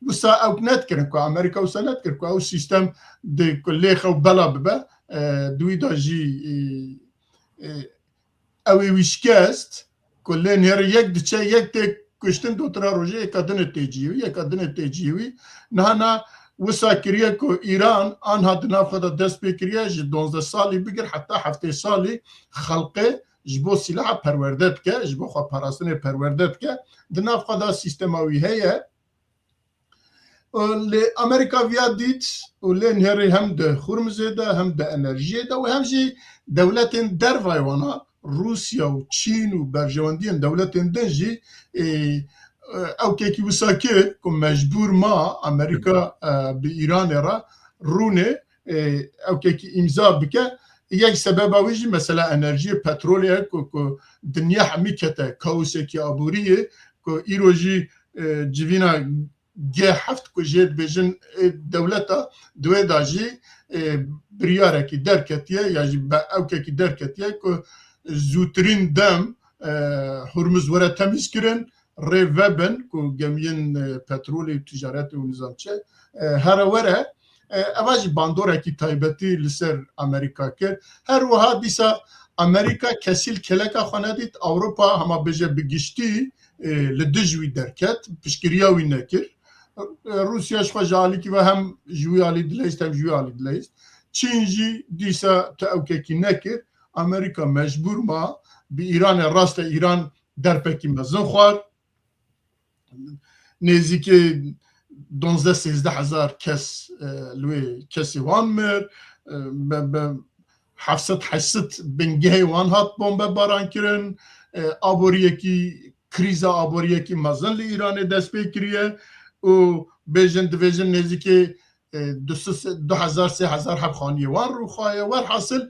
Wisa ew nedikirin ku Amerîka wisa nedikir ku ew sîstem di ku lê xew bela bibe, e, di wî de jî, e, e, ew ê wî şikest, ku lê nêrê yek diçe, yek tê kuştin, dotira rojê yeka din ê tê cihê wî, yeka din ê tê cihê wî. Niha na wisa kiriye ku Îran anha di nav xwe de dest pê kiriye, ji duwazdeh salî bigir heta heftê salî xelqê ji bo sîlaha perwerde dike, ji bo xwe parastinê perwerde dike. Di nav xwe de sîstema wî heye. Lê Amerîka viya dît û lê nêrê hem di Xurmizê de, hem di enerjiyê de û hem jî dewletên dervayê wana, Rûsya û Çîn û berjewendiyên dewletên din jî, e, e, ewkekî wisa kir ku mecbûr ma Amerîka, e, bi Îranê re rûnê, e, ewkekî îmza bike. Yek sebeba wî jî mesela enerjiyê, petrolê ye ku, ku dinya hemî kete kaosekî aborî ye ku îro jî, e, civîna G heft ku jê dibêjin, ê, dewleta di wê de jî, ê, biryarekî derketiye ya jî be-, ewkekî derketiye ku zûtirîn dem, e, Hurmuz were temîz kirin, rê vebin ku gemiyên, e, petrolê û ticaretê û nizam çi, e, here were, e, eva jî bandorekî taybetî li ser Amerîka kir. Her wiha dîsa Amerîka kesî li keleka xwe nedît, Ewropa hema bêje bi giştî, e, li dij wî derket, piştgiriya wî nekir. E, Rûsya ji xwe ji alîkî ve hem ji wî alî dileyist hem ji wî alî dileyist. Çîn jî dîsa tu ewkekî nekir. Amerîka mecbûr ma bi Îranê, rast e Îran derpekî mezin xwar. Nêzîkî duwazdeh sêzdeh hezar kes, e, li wê kesê wan mir, e, be, be heft sed heşt sed bingehê wan hat bombebaran kirin, e, aboriyekî, krîza aboriyekî mezin li Îranê dest pê kiriye û bêjin, dibêjin nêzîkî, e, du sed, du hezar, sê hezar heb xaniyê wan rûxaye. Werhasil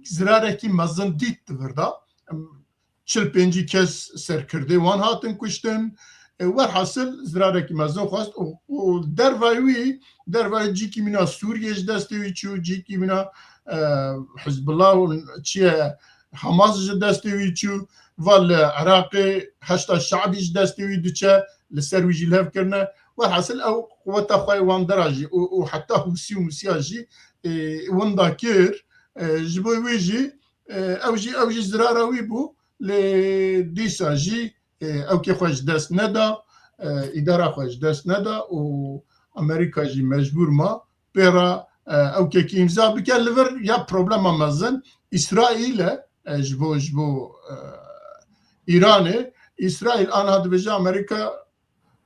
zirarekî mezin dît di vir de. Çil pêncî kes serkirdê wan hatin kuştin. E, werhasil zirarekî mezin xwest û, û dervayî wî, dervayî cîkî mîna Sûriyê ji destê wî çû, cîkî mîna, e, Hizbullah û çi ye, Hamas ji destê wî çû, va li Iraqê heşda şabî ji destê wî diçe, li ser wî jî lev kirine. Werhasil ew quweta xwe yê wan dera jî û, û heta Hûsî û Mûsiya jî, e, winda kir. E, ji bo wê jî, e, ew jî, ew jî zirara wî bû. Lê dîsa jî, e, ewkê xwe ji dest neda, e, îdara xwe ji dest neda û Amerîka jî mecbûr ma pê re, e, ewkekî îmza bike. Li vir ya problema mezin Îsraîl e, e, ji bo, ji bo, e, Îranê. Îsraîl anha dibêje Amerîka,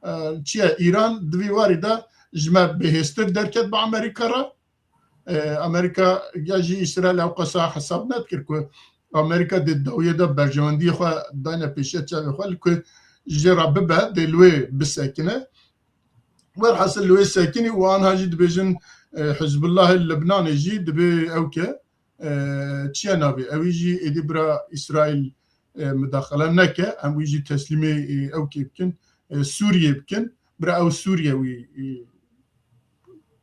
e, çi ye? Îran di vî warî de ji me bihêztir derket bi Amerîka re. E, Amerîka ya jî Îsraîl ew qasa hesab nedikir ku Amerîka di dawiyê de berjewendiyê xwe dayne pêşiya çavê xwe li ku jê re bibe, dê li wê bisekine. Werhasil li wê sekinî û anha jî dibêjin, e, Hizbullahê li Libnanê jî dibê ew ke, e, çi ye navê? Ewî jî êdî bira Îsraîl, e, mudaxele neke, em wî jî teslîmê, e, ew kê bikin, e, Sûriyê bikin. Bira ew Sûriye wî, e,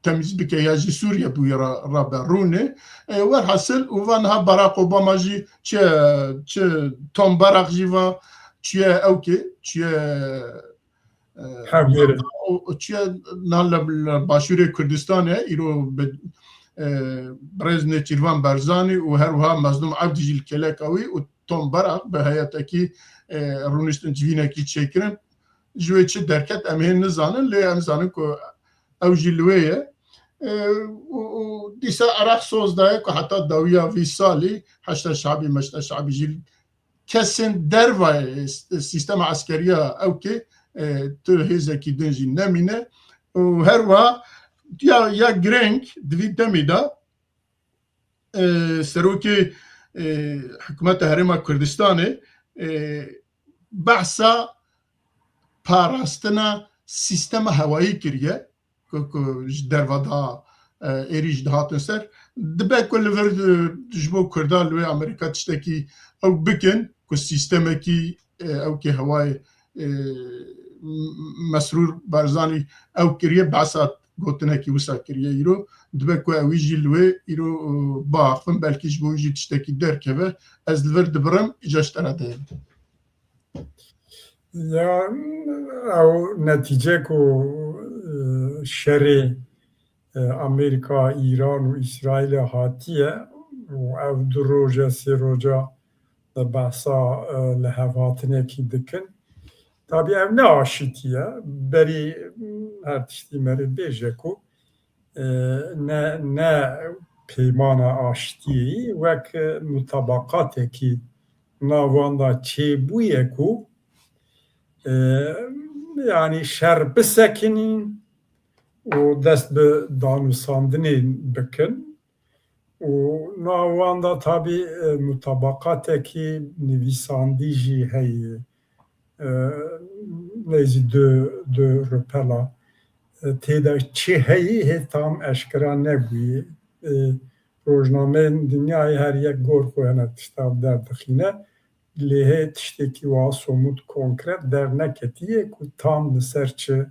temîz bike ya jî Sûriye bi wî re rabe rûnê. E, werhasil û va niha Barack Obama jî çi, çi Tom Barrack jî va çiye ew kê, çiye, e, Her bêre. û, û çiye na li, li Başûrê Kurdistanê îro bi, e, Birêz Nêçîrvan Barzanî û her wiha Mezlûm Ebdî jî li kêleka wî û Tom Barrack bi heyetekî, e, rûniştin civînekî çêkirin. Ji wê çi derket em hê nizanin, lê em zanin ku ew jî li wê ye. E, û, û dîsa Iraq soz daye ku heta dawiya vî salî heşda şabî, meşta şabî jî kesên dervayê s-, sîstema eskeriya ew kê, e, tu hêzekî din jî nemîne. Û her wiha ya, ya girêng di vî demî de, e, serokê, e, hikûmeta Herêma Kurdistanê, e, behsa parastina sîstema hewayî kiriye ku, ku ji derve de, e, êrîş dihatin ser. Dibe ku li vir, e, ji bo Kurda li wê Amerîka tiştekî ew bikin ku sîstemekî, e, ew kê hewayê, e, M-, Mesrûr Barzanî ew kiriye, behsa gotinekî wisa kiriye îro. Dibe ku ewî jî li wê îro, e, biaxivin, belkî ji bo wî jî tiştekî derkeve. Ez li vir dibirim, îca ji te re deyê. Ya ew netîce ku e, şerê e, Amerîka, Îran û Îsraîlê hatiye û ev du roje, sê roja de behsa e, lihevhatinekî dikin. Tabî ev ne aşitî ye. Berî her tiştî merê bêje ku e, ne, ne peymana aştiyê wek mutabaqatekî navanda çêbûye ku e, yanî şer bisekinîn û dest bi danûsandinê bikin. Û navanda tabî e, mutabaqatekî nivîsandî jî heye. E, neyzî du, du ripela e, têda çi heyî hê tam eşkera nebûye. E, rojnameyên dinyayê her yek gor xwe hene tişta derdixîne. Lê hê tiştekî wa somût konkret derneketiye ku tam li ser çi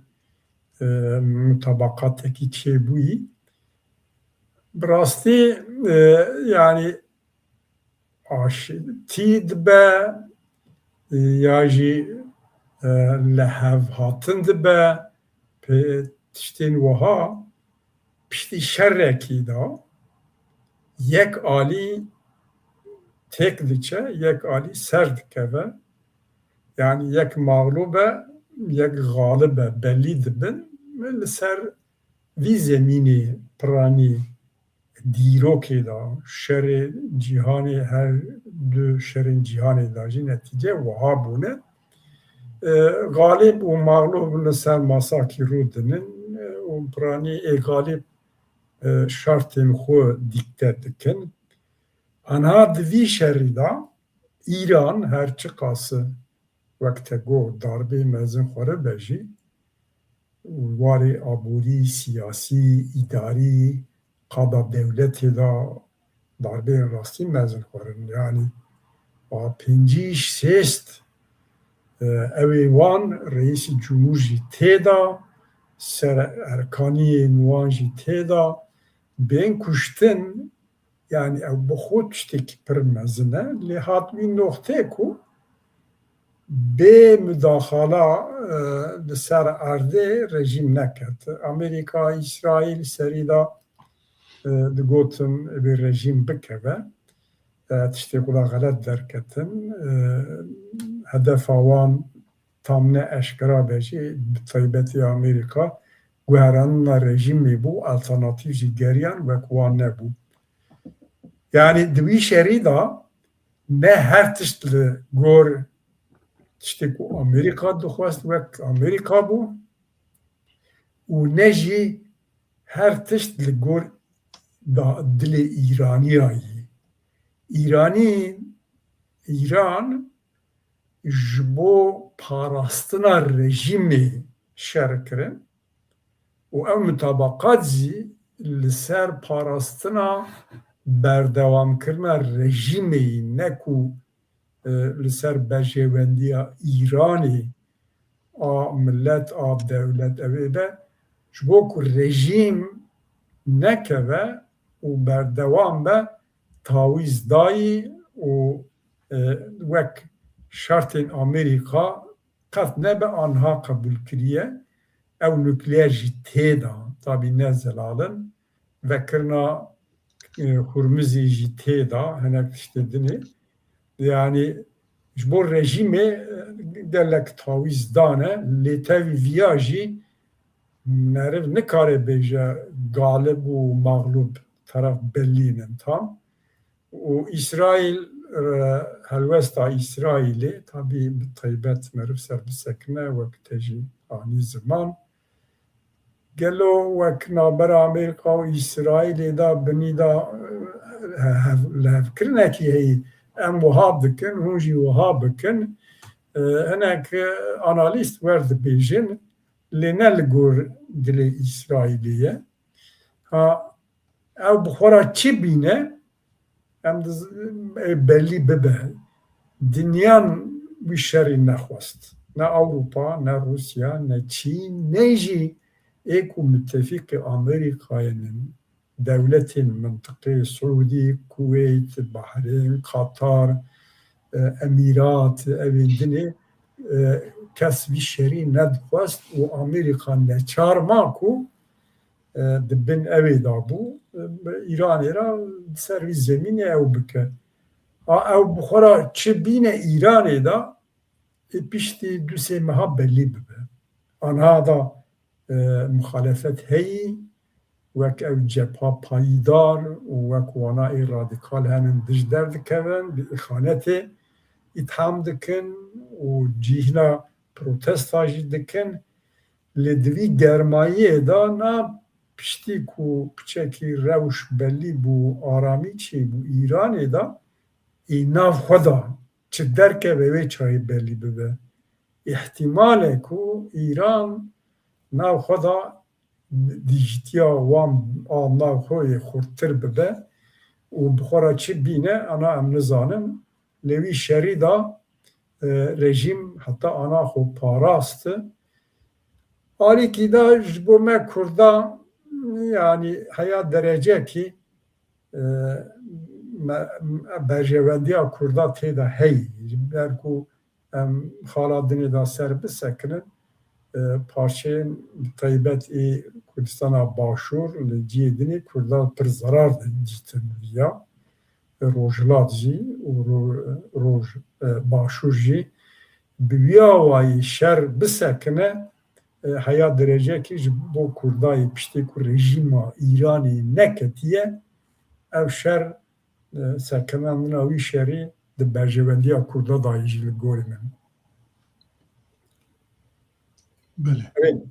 e, mutabaqatekî çêbûyî. Bi rastî e, yanî aşitî dibe ya jî e, lihevhatin dibe pê tiştên wiha piştî şerekî de yek alî têk diçe, yek alî ser dikeve. Yanî yek maxlûb e, yek xalib e, belî dibin. Li ser vî zemînê piranî dîrokê de, şerê cîhanê, her du şerên cîhanê de jî netîce wiha bûne. E, Xalib û maxlûb li ser masakî rûdinin e, û piranî ê xalib e, şertên xwe dîkte dikin. Anha di vî şerî de Îran her çiqas wek te got darbê mezin xwaribe jî, warê aborî, siyasî, îdarî, qada dewletê de darbeyên rastî mezin xwarin. Yanî a pêncî şêst e, ew ê wan reîsî cumhur jî tê de, ser erkaniyên wan jî tê de, bên kuştin, yanî ew bi xwe tiştekî pir mezin e, lê hat wî noxtê ku bê mudaxala e, li ser erdê rejîm neket. Amerîka, Îsraîl serî de e, digotin vê rejîm bikeve. E, tiştê xwe da xelet derketin. E, hedefa wan tam ne eşkera be jî, bi taybetî Amerîka guherandina rejîmê bû, alternatîf jî geriyan wek wan nebû. Yanî di wî şerî de ne her tişt li gor tiştê ku Amerîka dixwest wek Amerîka bû û ne jî her tişt li gor da dilê Îraniya yî. Îranî, Îran ji bo parastina rejîmê şer kirin û ew mutabaqat jî li ser parastina berdewamkirina rejîmê yî, ne ku e, li ser berjêwendiya Îranê a milet, a dewlet ew ê be, ji bo ku rejîm nekeve û berdewam be, tawîz dayî û e, wek şertên Amerîka qet nebe anha qebûl kiriye. Ew nukleer jî tê de, tabî ne zelal in. Vekirina e, Hurmizê jî tê de, hinek tiştê dinê. Yanî ji bo rejîmê e, gelek tawîz dane, lê tevî viya jî meriv nikare bêje galib û maxlûb, teref bellî nin tam. Û Îsraîl, e, helwesta Îsraîlê, tabî bi taybet meriv ser bisekine, wek te jî anî ziman. Gelo wek navbera Amerîka û Îsraîlê de binî de, e, hev-, lihevkirinekî heyî, em wiha dikin, hûn jî wiha bikin. E, hinek, e, analîst wer dibêjin, lê ne li gor dilê Îsraîlê ye. Ha, ew bi xwe re çi bîne, em diz-, ê belî bibe. Dinyan wî şerî nexwest. Ne Ewropa, ne Rûsya, ne Çîn, ne jî ê ku mitefîqê Amerîkayê nin, dewletên mintiqê, Siûdî, Kuweyt, Bahreyn, Qatar, e, Emîrat, evên dinê, e, kes vî şerî nedixwest û Amerîka neçar ma ku, e, di bin ewê de bû, e, Îranê re ser vî zemînê ew bike. A ew bi xwe re çi bîne Îranê de, ê piştî du sê meha belî bibe. Anha da, e, muxalefet heyî, wek ew cepha payîdar û wek wana ê radîkal henin dij derdikevin, bi îxanetê îtham dikin û cîhna protesta jî dikin. Lê di vî germayiyê de na piştî ku piçekî rewş belî bû, aramî çêbû Îranê de, ê nav xwe de çi derkeve wê çayê belî bibe. Îhtîmal e ku Îran nav xwe de dîjitiya wan a navxwe yê xurttir bibe û bi xwe re çi bîne, ana em nizanin. Lê wî şerî de, e, rejîm heta ana xwe parast. Alîkî de ji bo me Kurda, yanî heya derecekî, e, me, berjewendiya Kurda tê de heyî. Ji ber ku em xala dinê de ser bisekinin, e, parçeyên bi taybet ê Kurdistana Başûr li cihê dinê Kurda pir zerar dîtin viya. Rojhilat jî û ro-, roj, e, Başûr jî bi wî awayî şer bisekine, e, heya derecekî ji bo Kurdayê piştê ku rejîma Îranê neketiye, ev şer, e, sekinandina wî şerî di berjewendiya Kurda dayî jî li gorî min. Belê. Evet.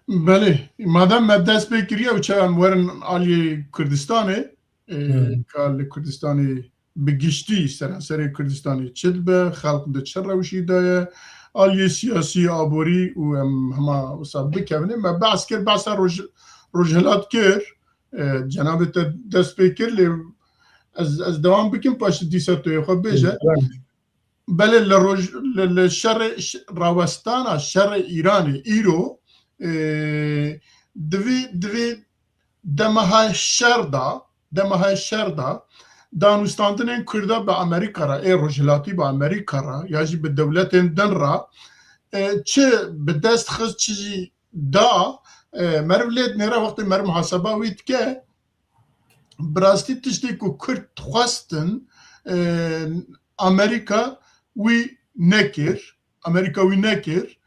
Belê. Madem me dest pê kiriye û çawa em werin aliyê Kurdistanê, e, Hmm. ka li Kurdistanê bi giştî, seranserê Kurdistanê çi dibe, xelq di çi rewşî de ye, aliyê siyasî, aborî û em hema wisa bikevine. Me behs kir, behsa roj-, rojhilat kir, e, cenabê te dest pê kir, lê ez, ez dewam bikim, paşê dîsa tu yê xwe bêje. Evet. Belê li roj-, li, li şerê, ş-, rawestana şerê Îranê îro, e, divê, divê dema hay şer da, dema hay şer da, danûstandinên Kurda bi Amerîka re, ê rojhilatî bi Amerîka re, ya jî bi dewletên din re, e, çi bi dest xist, çi jî da, e, meriv lê dinêre, wextê meriv muhaseba wî dike, bi rastî tiştê ku Kurd dixwestin, e, Amerîka wî nekir. Amerîka wî nekir.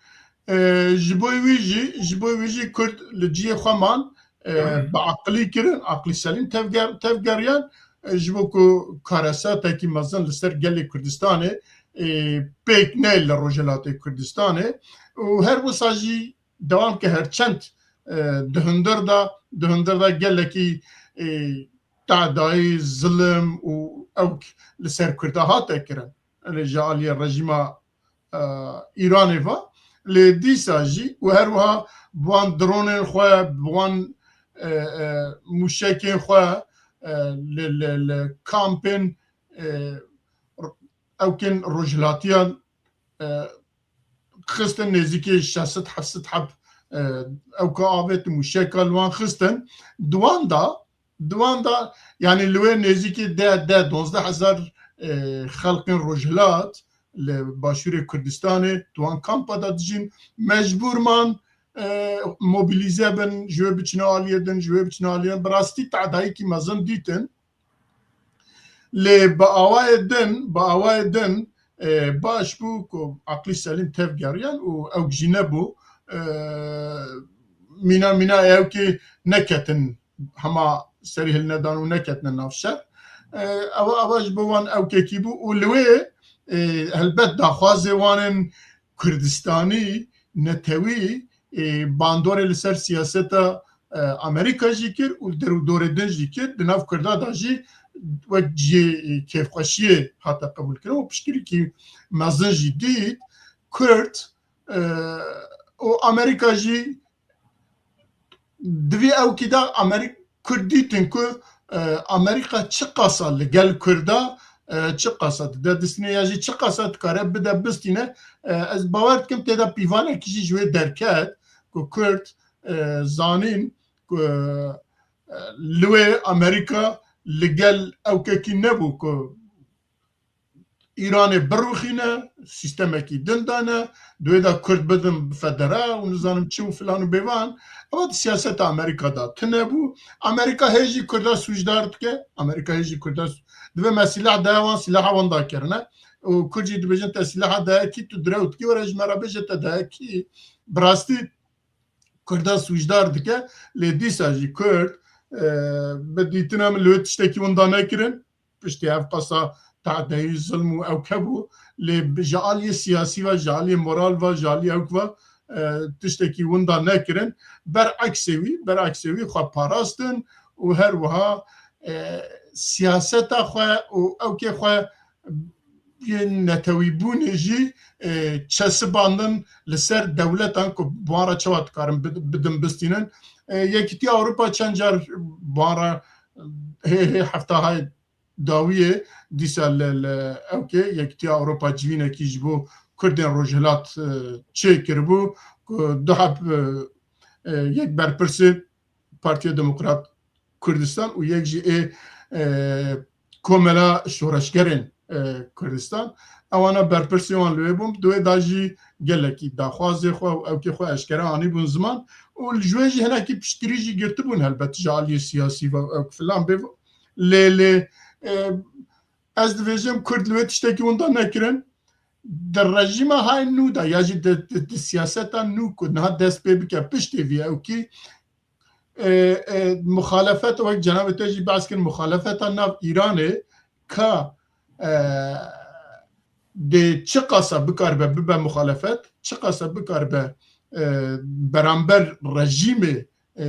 E, ji bo wî jî, ji bo wî jî Kurd li cihê xwe man, e, bi aqilî kirin, aqilî selîm tevger-, tevgeriyan, e, ji bo ku karesatekî mezin li ser gelê Kurdistanê, e, pêk neyê li Rojhilatê Kurdistanê. Û her wisa jî dewam ke her çend, e, di hundir de, di hundir de gelekî, e, tadayî, zilim û ewk li ser Kurda hate kirin. Li ji aliyê rejîma, e, Îranê ve. Lê dîsa jî û her wiha bi wan dronên xwe, bi wan, e, e, mûşekên xwe, e, li, li, li kampên, e, ewkên rojhilatiyan, e, xistin nêzîkî şeş sed heft sed heb, e, ewka avêt mûşeka li wan xistin. Di wan da, di wan da, yanî li wê nêzîkî deh, deh, dozdeh hezar, e, xelkên rojhilat li Başûrê Kurdistanê di wan kampa de dijîn. Mecbûr man, e, mobilîze bin, ji wê biçine aliyê din, ji wê biçine aliyê din. Bi rastî tadayîkî mezin dîtin. Lê bi awayê din, bi awayê din, e, baş bû ku aqlî selîm tevgeriyan û ewk jî nebû. E, mîna mîna ewkê neketin, hema serî hilnedan û neketine nav şer. E, ewa, ewa ji bo wan ewkekî bû û li wê, e, helbet daxwazê wan ên Kurdistanî, netewî, e, bandorê li ser siyaseta, e, Amerîka jî kir û li der û dorê din jî kir. Di nav Kurda de jî wek cihê, e, kêfxweşiyê hate qebûlkirin û piştgirîkî mezin jî dît. Kurd, e, û Amerîka jî di vî ewkî de Amerîk-, Kurd dîtin ku, e, Amerîka çiqasa li gel Kurda, e, çiqasa dide distîne ya jî çiqasa dikare bide bistîne. E, ez bawer dikim tê de pîvanekî jî ji wê derket ku Kurd, e, zanîn ku, e, li wê Amerîka li gel ewkekî nebû ku Îranê birûxîne, sîstemekî din dane, di wê de Kurd bidin federa û nizanim çi û filan û bêvan. Ewa di siyaseta Amerîka de tune bû. Amerîka hê jî Kurda sûcdar dike. Amerîka hê jî Kurda sî-, divê me sîlah daye wan, sîlaha wan dakirine. Û Kurd jî dibêjin te sîlaha daye kî, tu direw dikî, were ji me re bêje te daye kî. Bi rastî Kurda sûcdar dike, lê dîsa jî Kurd, e, bi dîtina min li wê tiştekî winda nekirin. Piştî ev qasa tadeyî, zilm û ewk hebû, lê bi, ji aliyê siyasî ve, ji aliyê moral ve, ji aliyê ewk ve, e, tiştekî winda nekirin. Bereksê wî, bereksê wî xwe parastin û her wiha, e, siyaseta xwe û ewkê xwe yên netewîbûnê jî, e, çesibandin li ser dewletan ku bi wan re çawa dikarin bid-, bidin bistînin. E, Yekîtiya Ewropa çend car bi wan re, e, hê, hê hefta hay dawiyê dîsa li, li ewkê Yekîtiya Ewropa civînekî ji bo Kurdên Rojhilat, e, çêkiribû ku du heb, e, e, yek berpirsê Partiya Demokrat Kurdistan û yek jî ê, e, Komela Şoreşgerên, e, Kurdistan. Ewana berpirsê wan li wê bûn. Di wê de jî gelekî daxwazê xwe û ewkê xwe eşkere anîbûn ziman û li ji wê jî hinekî piştgirî jî girtibûn helbet ji aliyê siyasî ve û ewk filan bê. Lê, lê, e, ez dibêjim Kurd li wê tiştekî winda nekirin. Di rejîma hay nû de ya jî di, di, di siyaseta nû ku niha dest pê bike piştê vî ewkî, e, e, muxalefet, wek cenabê te jî behs kir, muxalefeta nav Îranê ka, e, dê çiqasa bikaribe bibe muxalefet, çiqasa bikaribe, e, beramber rejîmê, e, e,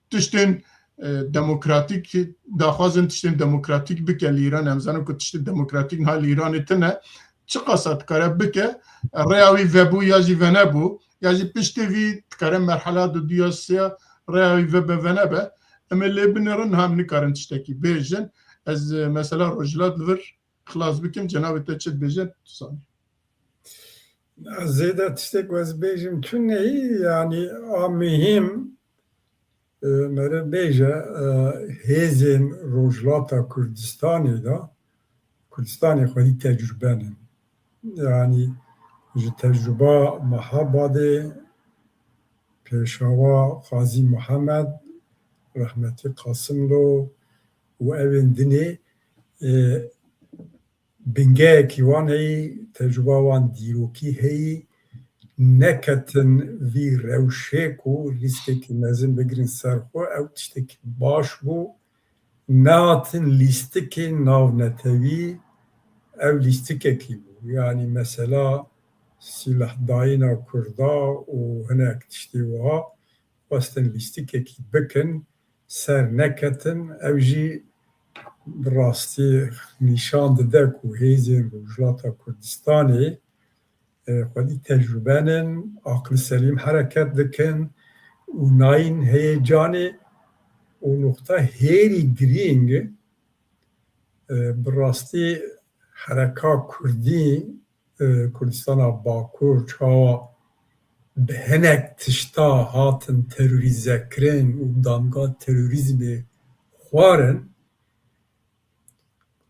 tiştên, e, demokratîk, daxwazin tiştên demokratîk bike li Îran. Em zanin ku tiştê demokratîk niha li Îranê tine. Çiqasa dikare bike, rêya wî vebû ya jî venebû, ya jî piştê vî dikare merhela du, du ya sê ya rêya wî vebe venebe. Em ê lê binêrin, niha em nikarin tiştekî bêjin. Ez, e, mesela Rojhilat li vir xilas bikim, cenabê te çi dibêje, tu zanî. Zêde tiştek ez bêjim tune, yanî a muhîm, e, mere bêje, e, hêzên Rojhilata Kurdistanê de, Kurdistanê xwedî tecrube nin. Yanî ji tecruba Mehabadê, Pêşawa Qazî Mihemed, rehmetî Qasimlo û ewên dinê, e, bingeyekî wan heyî, tecrûba wan dîrokî heyî, neketin vî rewşê ku rîskekî mezin bigirin ser xwe, ew tiştekî baş bû. Nehatin lîstikên navnetewî, ew lîstikekî bû. Yanî mesela sîlahdayîna Kurda û hinek tiştê wiha xwestin lîstikekî bikin, ser neketin. Ew jî bi rastî nîşan dide ku hêzên Rojhilata Kurdistanê, e, xwedî tecrûbe nin, aqil selîm hereket dikin û nayîn heyecanê û nuqta hêrî girîng, e, bi rastî hereka Kurdî, e, Kurdistana Bakur çawa bi hinek tişta hatin terorîzekirin û damga terorîzmê xwarin,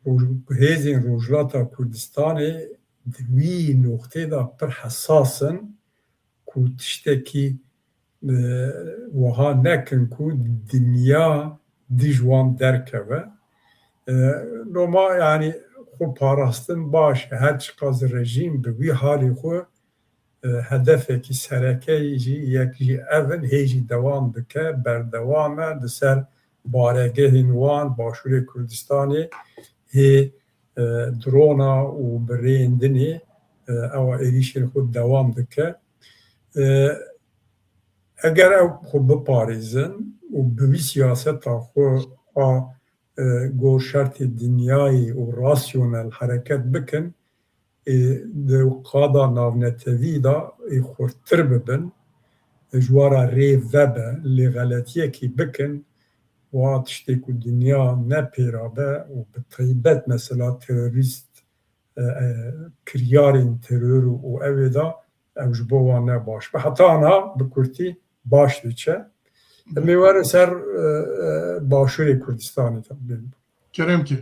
roj-, hêzên Rojhilata Kurdistanê di wî noqtê de pir hesas in ku tiştekî, e, wiha nekin ku dinya dij wan derkeve. E, Loma, yanî, xwe parastin baş e, her çiqas rejîm bi wî halî xwe, e, hedefekî sereke jî yek jî ev in, hê jî dewam dike, berdewam e, li ser baregehên wan, Başûrê Kurdistanê, hê, e, drona û bi rêyên dinê, e, ewa êrîşên xwe dewam dike. E, Eger ew xwe biparêzin û bi wî siyaseta xwe a, e, gor şertê dinyayê û rasyonel hereket bikin, ê di qada navnetewî de ê xurttir bibin, ji wan re rê vebe, lê xeletiyekî bikin, wa tiştê ku dinya ne pê re be û bi taybet mesela terorîst, e, e, kiryarên teror û, û ew ê de ew ji bo wan ne baş be. Heta niha bi kurtî baş diçe. Em ê werin ser, e, e, Başûrê Kurdistanê de. Kerem ki.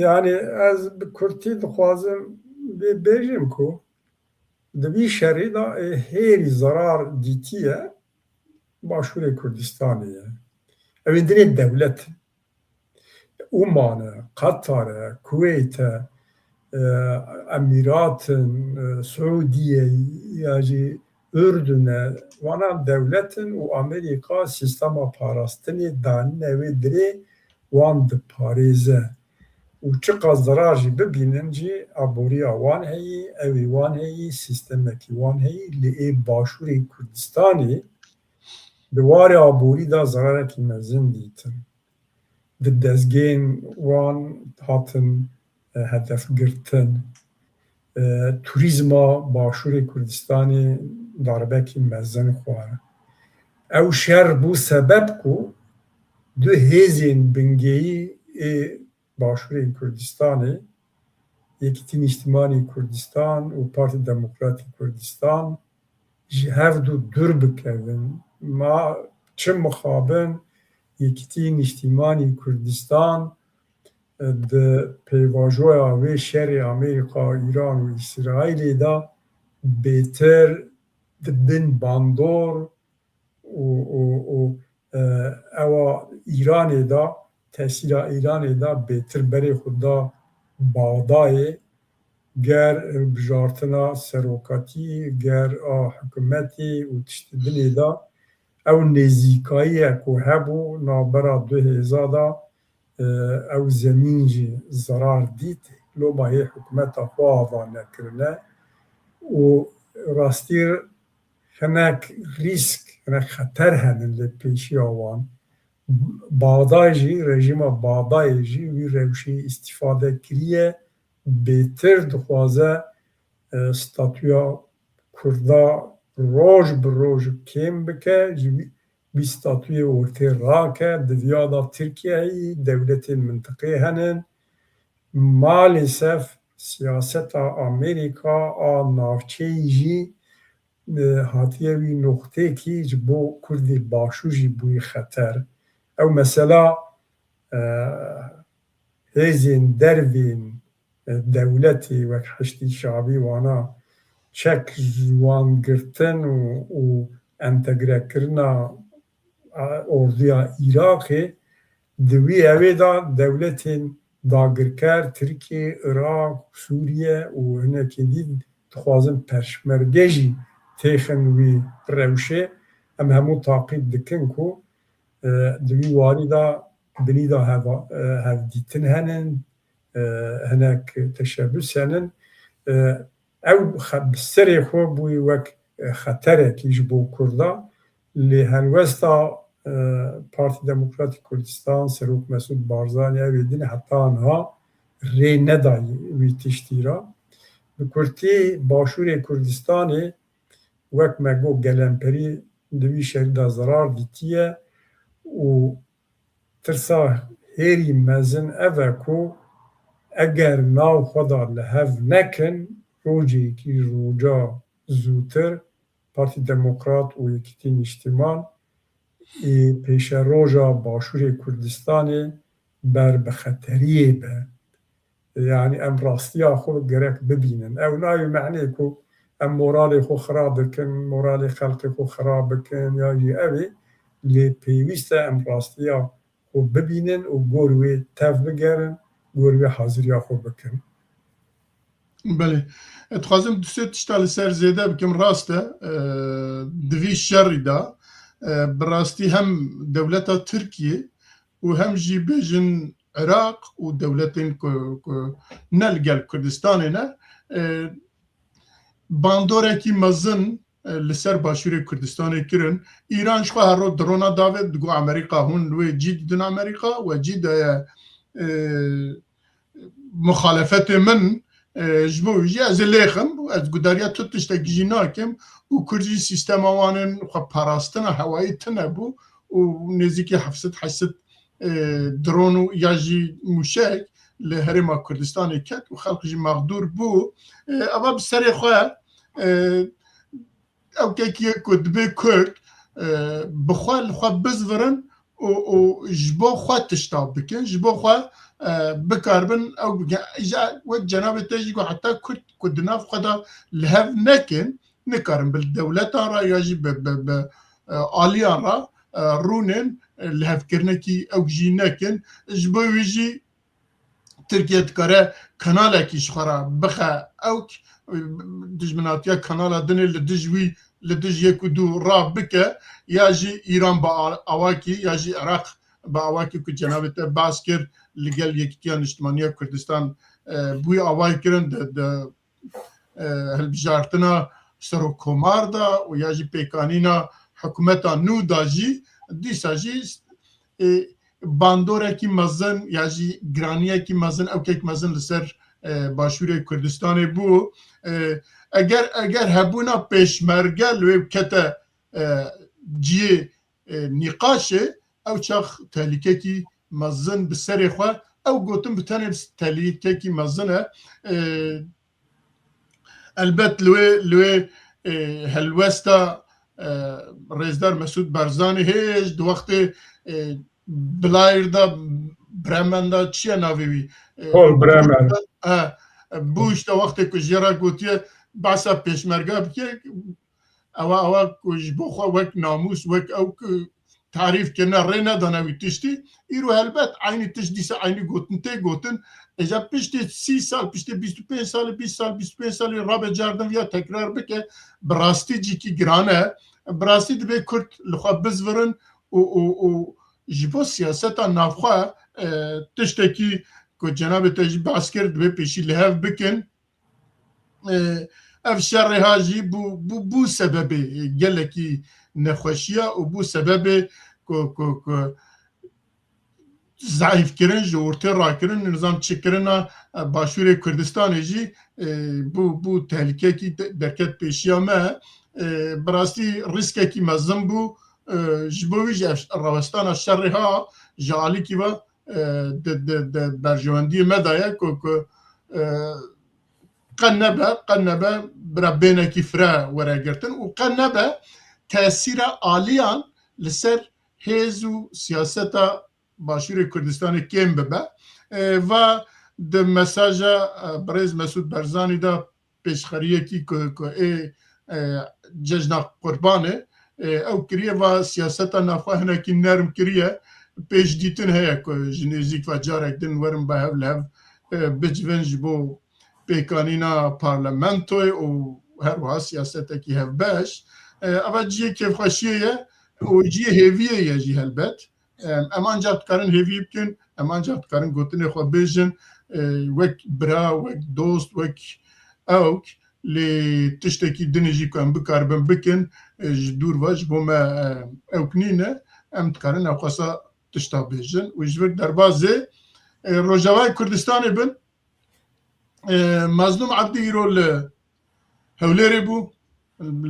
Yani ez bi kurtî dixwazim bê-, bêjim ku di vî şerî de, e, hêrî zarar dîtiye Başûrê Kurdistanê ye. Ew ê dinê dewlet in. Oman e, Qatar e, Kuweyt e, e, Emîrat in, e, Siûdiye ya jî Urdun e. Wana dewlet in û Amerîka sîstema parastinê danîne wê dirê wan diparêze. Û çiqas zarar jî bibînin jî, aboriya wan heyî, ewê wan heyî, sîstemekî wan heyî, lê ê Başûrê Kurdistanê di warê aborî de zararekî mezin dîtin. Di dezgehên wan hatin, e, hedef girtin. E, turîzma Başûrê Kurdistanê darbekî mezin xwar. Ew şer bû sebeb ku du hêzên bingehî ê Başûrê Kurdistanê, Yekîtî Nîştimanî Kurdistan û Partî Demokratî Kurdistan, ji hev du dûr bikevin. Ma çi mixabin, Yekîtî Nîştimanî Kurdistan, e, di pêvajoya wê şerê Amerîka, Îran û Îsraîlê de bêtir di bin bandor û, û, û, e, ewa Îranê de, tesîra Îranê de bêtir berê xwe da Baxdayê, ger hilbijartina serokatî, ger a hikûmetê û tiştê dinê de ew nêzîkayî ye ku hebû navbera du hêza de, e, ew zemîn jî zerar dît. Loma hê hikûmeta xwe ava nekirine û rastî hinek rîsk, hinek xeter henin li pêşiya wan. Baxday jî, rejîma Baxdayê jî wî rewşê îstîfade kiriye, bêtir dixwaze, e, statûya Kurda roj bi roj kêm bike, ji wî, wî statûyê ortê rake, di viya de Tirkiyeyî, dewletên mintiqê henin. Malêsef siyaseta Amerîka a navçeyî jî, e, hatiye wî noqtêkî ji bo Kurdê Başûr jî bûyî xeter. Ew mesela, e, hêzên dervên, e, dewletê wek Heşdî Şabî wana çek ji wan girtin û, û entegrekirina, e, orduya Iraqê, di wî ewê de dewletên dagirker, Tirkiye, Iraq, Sûriye û hinekî dî dixwazin peşmerge jî têxin wî rewşê. Em hemû taqîb dikin ku, e, di wî warî de binî de heva-, e, hevdîtin henin, e, hinek teşebûs henin. E, ew xe-, bi serê xwe bûyî wek, e, xeterekî ji bo Kurda. Lê helwesta, e, Partî Demokratîk Kurdistan, Serok Mesûd Barzanî, ew ê din heta niha rê nedayî wî tiştî re. Bi kurtî, Başûrê Kurdistanê, wek me got, gelemperî di vî şerî de zerar dîtiye û tirsa hêrî mezin ev e ku eger nav xwe de li hev nekin, rojekî roja zûtir Partî Demokrat û Yekîtî Nîştiman ê pêşeroja Başûrê Kurdistanê ber bi xeteriyê be. Yani em rastiya xwe gerek bibînin. Ew nayê mehnê ku em moralê xwe xira dikin, moralê xelkê xwe xira bikin ya jî ev ê, lê pêwîst e em rastiya xwe bibînin û gor wê tev bigerin, gor wê haziriya xwe bikin. Belê. Ez dixwazim du sê tişta li ser zêde bikim. Rast e, e, di vî şerî de, e, bi rastî hem dewleta Tirkiyê û hem jî bêjin Iraq û dewletên ku, ku ne li gel Kurdistanê ne, e, bandorekî mezin, e, li ser Başûrê Kurdistanê kirin. Îran ji xwe her roj drona davêt, digot Amerîka hûn li wê cî didin Amerîka, we cî daye, e, muxalefetê min, e, ji bo wî jî ez ê lêxim, ez gudariya tu tiştekî jî nakim û Kurd jî sîstema wan ên xwe parastina hewayî tune bû û nêzîkî heft sed heşt sed, e, dron û ya jî mûşek li Herêma Kurdistanê ket û xelk jî mexdûr bû. E, eva bi serê xwe, e, ew kekî ye ku dibê Kurd, e, bi xwe li xwe bizvirin û, û ji bo xwe tişta bikin, ji bo xwe, e, bikaribin ew bikin. Îja wek cenabê te jî got, heta Kurd ku di nav xwe de li hev nekin, nikarin bi dewletan re ya jî bi, bi, bi, e, aliyan re, e, rûnin, e, lihevkirinekî ew jî nekin. Ji bo wî jî Tirkiye dikare kanalekî ji xwe re bixe ewk, dijminatiya kanala dinê li dij wî, li dij yek û du ra bike, ya jî Îran bi a-, awakî, ya jî Iraq bi awakî ku cenabê te bas kir, li gel Yekîtiya Niştimaniya Kurdistan, e, bi wî awayî kirin di, di, e, hilbijartina serokkomar de û ya jî pêkanîna hikûmeta nû de jî, dîsa jî, e, bandorekî mezin ya jî giraniyekî mezin, ewkek mezin li ser, e, Başûrê Kurdistanê bû. E, eger, eger hebûna pêşmerge li wê bikete, e, cihê, e, nîqaşê, ew çax tehlîkekî mezin bi serê xwe, ew gotin bi tenê tehlîkekî mezin e. E, Elbet li wê, li wê, e, helwesta, e, Rêzdar Mesûd Barzanî hêj di wextê, e, Blair de, Bremen de, çi ye navê wî? E, Paul Bremen. E, bû işte wextê ku jê re gotiye behsa pêşmerga bike, ewa, ewa ku ji bo xwe wek namûs, wek ew ku tarîf kirine, rê nedane wî tiştî. Îro helbet eynî tişt dîsa eynî gotin tê gotin. Îja piştî sî sal, piştî bîst û pênc salî, bîst sal, bîst û pênc salî rabe cardin viya tekrar bike, bi rastî cîkî giran e. Bi rastî divê Kurd li xwe bizvirin û, û, û ji bo siyaseta navxwe, e, tiştekî ku cenabê te jî behs kir, divê pêşî li hev bikin. E, ev şerê ha jî bû, bû, bû sebebê gelekî nexweşiya û bû sebebê ku, ku, ku zayîfkirin, ji ortê rakirin, nizam çikirina, e, Başûrê Kurdistanê jî, e, bû, bû tehlîkekî de-, derket pêşiya me. E, bi rastî rîskekî mezin bû. E, ji bo wî jî ev rawestana şerê ha ji alîkî ve, e, di, di, di berjewendiyê me de ye ku, ku, e, qe nebe, qe nebe bira bênekî fire were girtin û qe nebe tesîra aliyan li ser hêz û siyaseta Başûrê Kurdistanê kêm bibe. E, va di mesaja, e, birêz Mesûd Barzanî de pêşxeriyekî ku, ku ê, e, cejna Qurbanê, e, ew kiriye, va siyaseta navxwe hinekî nerm kiriye. Pêşdîtin heye ku ji nêzîk ve carek din werin bi hev li hev, e, bicivin ji bo pêkanîna parlamentoyê û her wiha siyasetekî hevbeş. E, eva cihê kêfxweşiyê ye û cihê hêviyê ye jî helbet. Em, em ancak dikarin hêvî bikin, em ancak dikarin gotinê xwe bêjin, e, wek bira, wek dost, wek ewk, lê tiştekî dinê jî ku em bikaribin bikin, e, ji dûr ve ji bo me, e, ewk nîne, em dikarin ewqasa tişta bêjin. Û ji vir derbazê, e, Rojavayê Kurdistanê bin, e, Mazlûm Ebdî îro li Hewlêrê bû,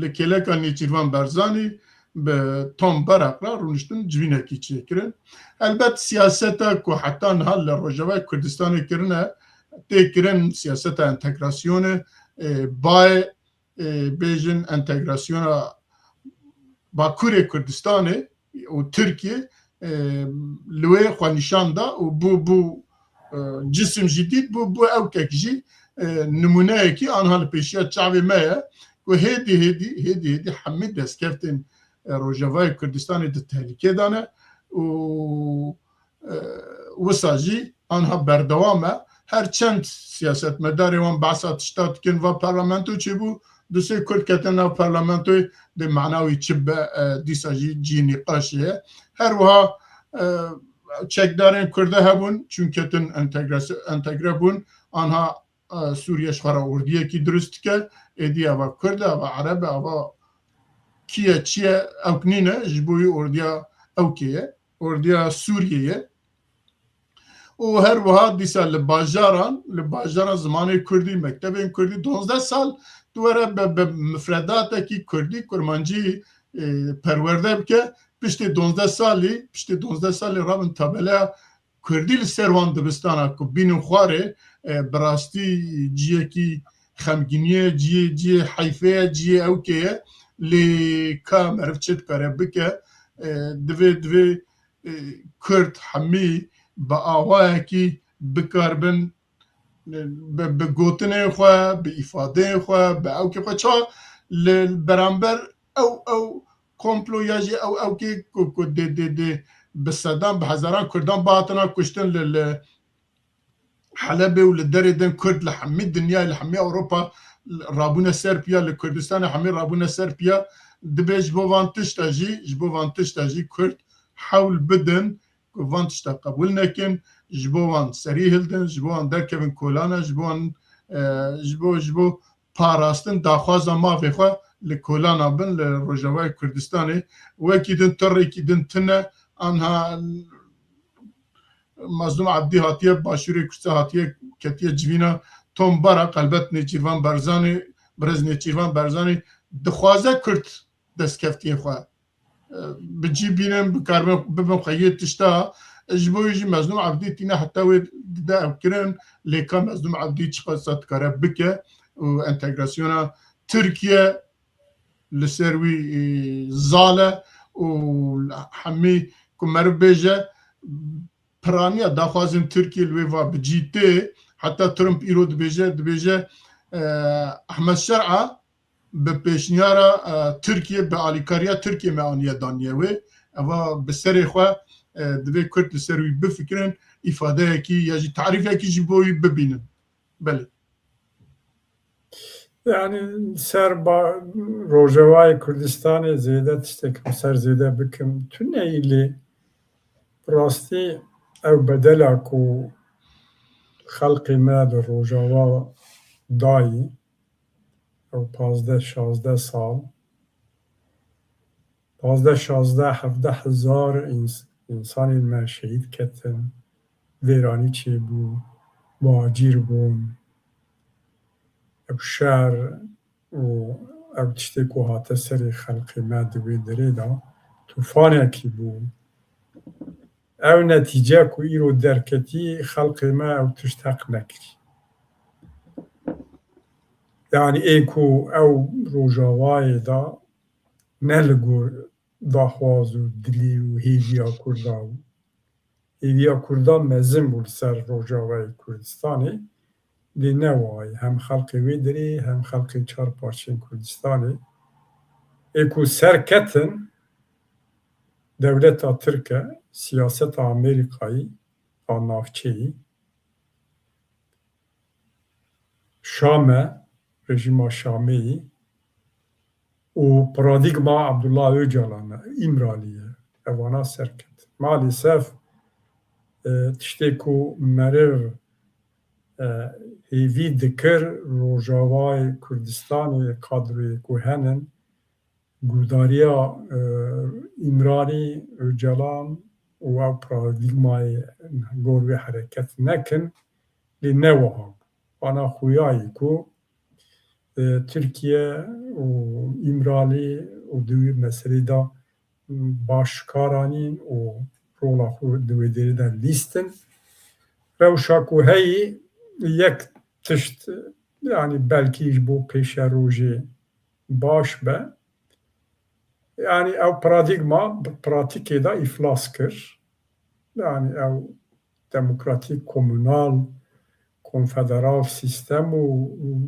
li kêleka Nêçîrvan Barzanî bi Tom Barak re rûniştin, civînekî çêkirin. Helbet siyaseta ku heta niha li Rojavayê Kurdistanê kirine, tê kirin siyaseta entegrasyonê, e, bayê, e, bêjin entegrasyona Bakurê Kurdistanê û Tirkiye, e, li wê xwe nîşan da û bû, bû, e, cisim jî dît, bû, bû ewkek jî, e, nimûneyekî anha li pêşiya çavê me ye ku hêdî, hêdî, hêdî, hêdî hemî destkeftên, e, Rojavayê Kurdistanê di tehlîkê de ne û, e, wisa jî anha berdewam e. Her çend siyasetmedarê wan behsa tişta dikin, va parlamento çêbû, du sê Kurd ketin nav parlamentoyê, dê mana wî çi be, e, dîsa jî cî nîqaşê ye. Her wiha, e, çekdarên Kurda hebûn, çûn ketin entegrasy-, entegre bûn, anha, e, Sûriye ji xwe re ordiyekî dirust dike, êdî eva Kurd e, eva Ereb e, eva kî ye, çi ye, ewk nîne, ji bo wî ordiya ewkê ye, ordiya Sûriyê ye. Û her wiha dîsa li bajaran, li bajaran zimanê kurdî, mektebên kurdî, donzdeh sal tu were bi, bi mifredatekî kurdî, kurmancî, e, perwerde bike, piştê donzdeh salî, piştê donzdeh salî rabin tabeleya kurdî li ser wan dibistana ku bînin xwarê, e, bi rastî ciyekî xemgîniyê, ciyê, ciyê heyfê ye, ciyê ewkê ye, lê ka meriv çi dikare bike, e, divê, divê e, Kurd hemî bi awayekî bikaribin, e, bi, bi gotinên xwe, bi îfadeyên xwe, bi ewkê xwe. Çawa li beramber ew, ew komplo ya jî ew, ewkê ku, ku dê, dê, dê bi sedan, bi hezaran Kurdan bihatina kuştin li, li Helebê û li derê din Kurd li hemî dinyayê, li hemî Ewropa rabûne ser piya, li Kurdistanê hemî rabûne ser piya. Dibê ji bo van tişta jî, ji bo van tişta jî Kurd hewl bidin ku van tişta qebûl nekin, ji bo wan serî hildin, ji bo wan derkevin kolana, ji bo wan, e, ji bo, ji bo parastin daxwaza mafê xwe li kolana bin li Rojavayê Kurdistanê. Wekî din torrekî din tune, anha Mazlûm Ebdî hatiye Başûrê Kurdistan, hatiye ketiye civîna tombara, qelbet Nêçîrvan Barzanî, birêz Nêçîrvan Barzanî dixwaze Kurd destkeftiyên xwe, e, bi cî bînin, bikarbin, bibin xwe yê tişta. Ji bo wî jî Mazlûm Ebdî tîne heta wê dide ev kirin, lê ka Mazlûm Ebdî çiqas dikare bike û entegrasyona Tirkiye li ser wî, e, zal e û hemî ku meriv bêje piraniya daxwazên Tirkiyê li wê va bi cî tê. Heta Trump îro dibêje, dibêje, e, Ehmed Şer'a bi pêşniyara, e, Tirkiyê, bi alîkariya Tirkiyê me aniye daniye wê. Eva bi serê xwe, e, divê Kurd li ser wî bifikirin, îfadeyekî ya jî tarîfekî ji bo wî bibînin. Belê. Yani ser ba-, Rojavayê Kurdistanê zêde tiştek ser zêde bikim. Tune îlê rastî ew bedela ku xelqê me li Rojava dayî, ew pazdeh şazdeh sal, pazdeh, şazdeh, hevdeh hezar îns-, însanên me şehîd ketin, vêranî çêbû, muhacîr bûn. Ev şer û ev tiştê ku hate serê xelkê me di wê derê de tûfanekî bû. Ew netîce ku îro derketî, xelkê me ew tişt heq nekirî. Yani ê ku ew Rojavayê de ne li gor daxwaz û dilê û hêviya Kurda bû. Hêviya Kurda mezin bû li ser Rojavayê Kurdistanê. Lê ne wayî, hem xelkê wê derê, hem xelkê çar parçeyên Kurdistanê. Ê ku serketin, dewleta Tirk e, siyaseta Amerîkayî a navçeyî, Şam e, rejîma Şamê yî û paradîgma Abdullah Ocalan e, Îmralî ye. Evana serket. Maalesef, e, tiştê ku meriv, e, hêvî dikir, Rojavayê Kurdistanê kadroyê ku henin, guhdariya, e, Îmralî, Ocalan û ew paradîgmayê gor wê hereket nekin, lê ne wiha bû. Ana xuyayî ku, e, Tirkiye û Îmralî û di wî meselê de baş kar anîn û rola xwe di wê derê de lîstin. Rewşa ku heyî yek tişt, yani belkî ji bo pêşerojê baş be. Yani ew paradîgma bi pratîkê de îflas kir. Yani ew demokratîk, komunal, konfederal sîstem û, û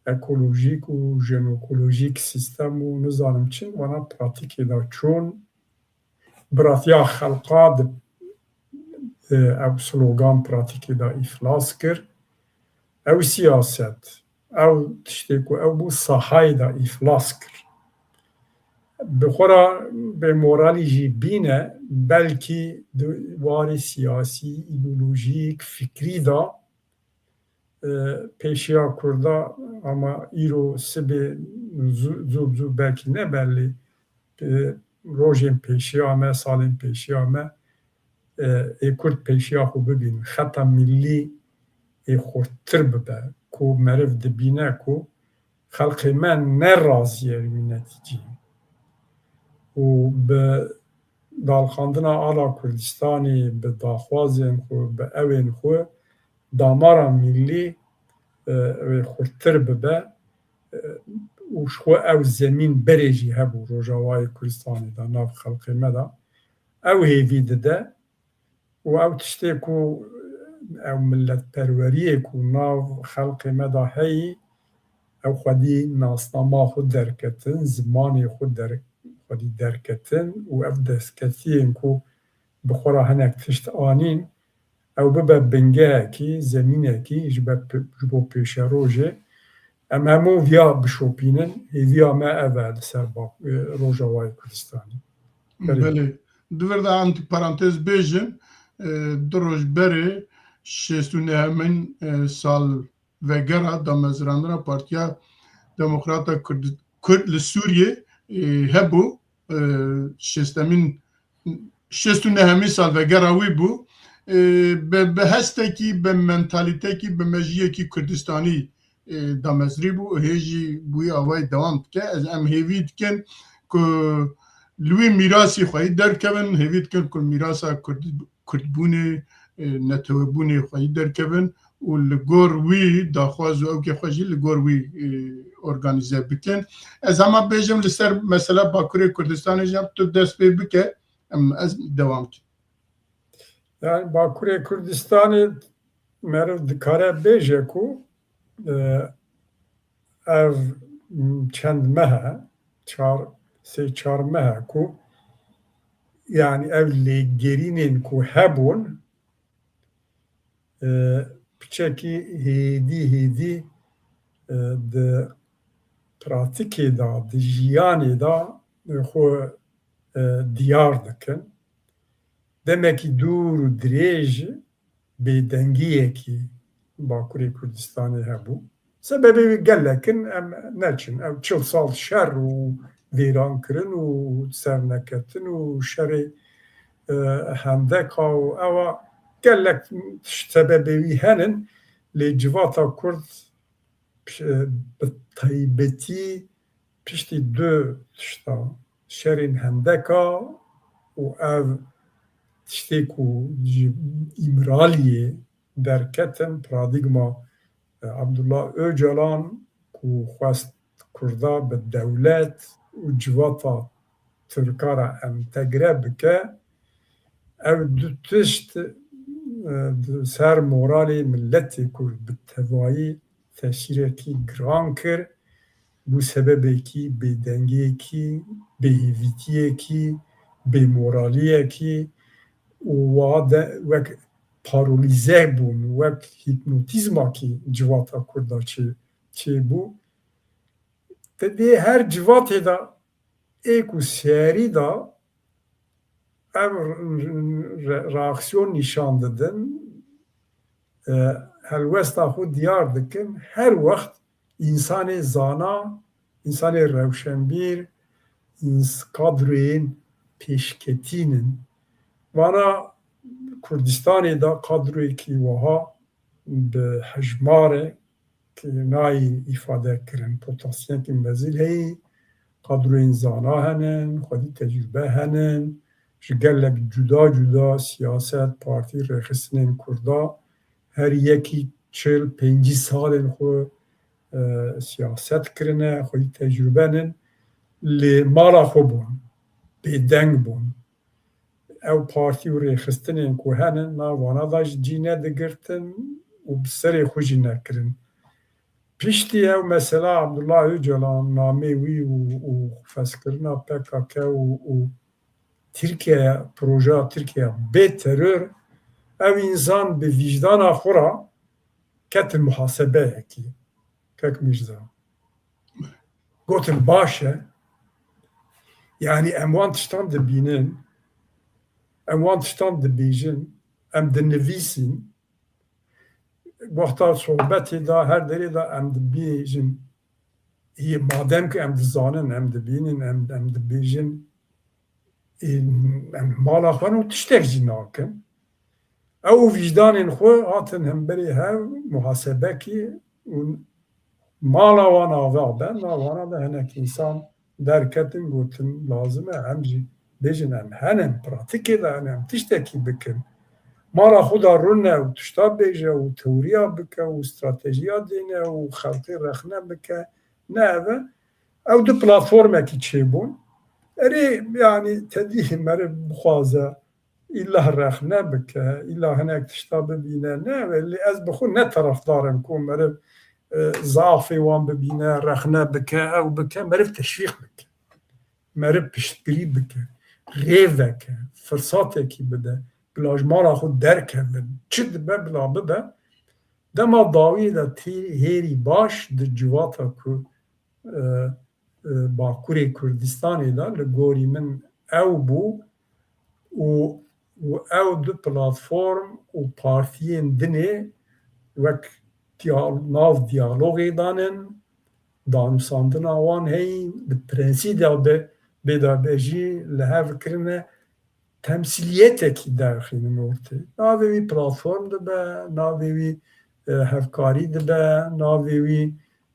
ekolojîk û jenokolojîk sîstem û nizanim çi, wana pratîkê de çûn. Biratiya xelqa di, e, ev slogan pratîkê de îflas kir. Ew siyaset, ew tiştê ku ew bû sahayê de îflas kir. Bi xwe re bê moralî jî bîne, belkî di warê siyasî, îdeolojîk, fikrî de e, pêşiya Kurda, ama îro sibê zû, zû, zû belkî ne belê, e, rojên pêşiya me, salên pêşiya me, e, ê Kurd pêşiya xwe bibînin. Xeta millî ê xurttir bibe, ku meriv dibîne ku xelkê me ne razî ye wî netîceyê. Û bi dalxandina ala Kurdistanê, bi daxwazên xwe, bi ewên xwe, damara millî, e, wê xurttir bibe, e, û ji xwe ew zemîn berê jî hebû Rojavayê Kurdistanê de, nav xelkê me de. ew hêvî dide û ew tiştê ku ew miletperweriyê ku nav xelkê me de heyî, ew xwedî nasnama xwe derketin, zimanê xwe der-, xwedî derketin û ev destketiyên ku bi xwe re hinek tişt anîn, ew bibe bingehekî, zemînekî ji be-, ji bo pêşerojê. Em hemû viya bişopînin, hêviya me ev e li ser Bak-, e, Rojavayê Kurdistanê. Belê. Belê. Di vir de antîparantez bêjin, e, du roj berê şêst û nehemîn, e, salvegera damezrandina Partiya Demokrata Kurd, Kurd li Sûriyê, e, hebû. E, şêstemîn, şêst û nehemîn salvegera wî bû. E, bi, bi hestekî, bi mentalîtekî, bi mejiyekî Kurdistanî, e, damezrî bû û hê jî bi wî awayî dewam dike. Ez, em hêvî dikin ku li wî mîrasî xweyî derkevin, hêvî dikin ku mîrasa Kurd-, Kurdbûnê, e, netewebûnê xweyî derkevin û li gor wî daxwaz û ewkê xwe jî li gor wî, e, organîze bikin. Ez hema bêjim li ser mesela Bakurê Kurdistanê jî tu dest pê bike, em, ez dewam kim. Yani Bakurê Kurdistanê meriv dikare bêje ku, e, ev çend meh e, çar, sê çar meh e ku, yani ev lêgerînên ku hebûn, e, piçekî hêdî hêdî, e, di pratîkê de, di jiyanê de, e, xwe, e, diyar dikin. Demekî dûr û dirêj bêdengiyekî Bakurê Kurdistanê hebû. Sebebê wî gelek in, em neçin. Ew çil sal şer û vêrankirin û serneketin û şerê, e, hendeka û ewa gelek tişt sebebê wî henin. Lê civata Kurd, e, bi taybetî piştî du tişta, şerên hendeka û ev tiştê ku ji Îmraliyê derketin, paradîgma, e, Abdullah Ocalan ku xwest Kurda bi dewlet û civata Tirka re entegre bike, ev du tişt, e, di ser moralê miletê Kurd bi tevayî tesîrekî giran kir, bû sebebekî bêdengiyekî, bêhêvîtiyekî, bêmoraliyekî û wa de wek parolîze bûn, wek hîpnotîzmakî civata Kurda çê, çêbû. Te dê her civatê de ê ku serî de ev re-, reaksiyon nîşan didin, e, helwesta xwe diyar dikin, her wext însanê zana, însanê rewşenbîr, îns-, kadroyên pêşketîn in. Vana Kurdistanê de kadroyekî wiha bi hejmarek nayê îfade kirin. Potansiyelekî mezin heyî, kadroyên zana henin, xwedî tecrûbe henin, ji gelek cuda cuda siyaset, partî, rêxistinên Kurda her yekî çil pêncî salên xwe, e, siyaset kirine, xwedî tecrûbe nin, lê mala xwe bûn, bêdeng bûn. Ew partî û rêxistinên ku henin, nav wana de jî cî nedigirtin û bi serê xwe jî nekirin. Piştî ew mesela Abdullah Ocalan, namê wî û, û xwezkirina P K K û, û Tirkiye, projeya Tirkiye bê teror, ew însan bi vîjdana xwe re ketin muhasebeyekî, Kek Mîrza. Gotin, baş e. Yani em wan tiştan dibînin, em wan tiştan dibêjin, em dinivîsîn. Wexta sohbetê de, her derê de em dibêjin, yê madem ku em dizanin, em dibînin, em, em dibêjin, ê, em mala xwe nû tiştek jî nakin. Ew û vîjdanên xwe hatin hemberê hev muhasebekî û mala wan ava be, nav wana de hinek însan derketin, gotin, lazim e em jî bêjin, em henin, pratîkê de henin, em tiştekî bikin. Mala xwe de rûne û tişta bêje û teoriya bike û stratejiya dêne û xelkê rexne bike, ne ev e. Ew du platformekî çêbûn. Erê, yanî tedî meriv bixwaze îlla rexne bike, îlla hinek tişta bibîne, ne, wê lê ez bi xwe ne terefdar im ku meriv, e, zaafê wan bibîne, rexne bike, ew bike, meriv teşvîq bike. Meriv piştgirî bike, rê veke, firsatekî bide, bila ji mala xwe derkevin. Çi dibe bila bibe, dema dawiyê de tê hêrî baş di civata ku, e, e, Bakurê Kurdistanê de li gorî min ew bû û, û ew du platform û partiyên dinê wek dia-, nav diyalogê danin, danûsandina wan heyî, bi prensîda bi, bê de be jî li hev kirine, temsîliyetekî derxînin ortê. Navê wî platform dibe, navê wî, e, hevkarî dibe, navê wî,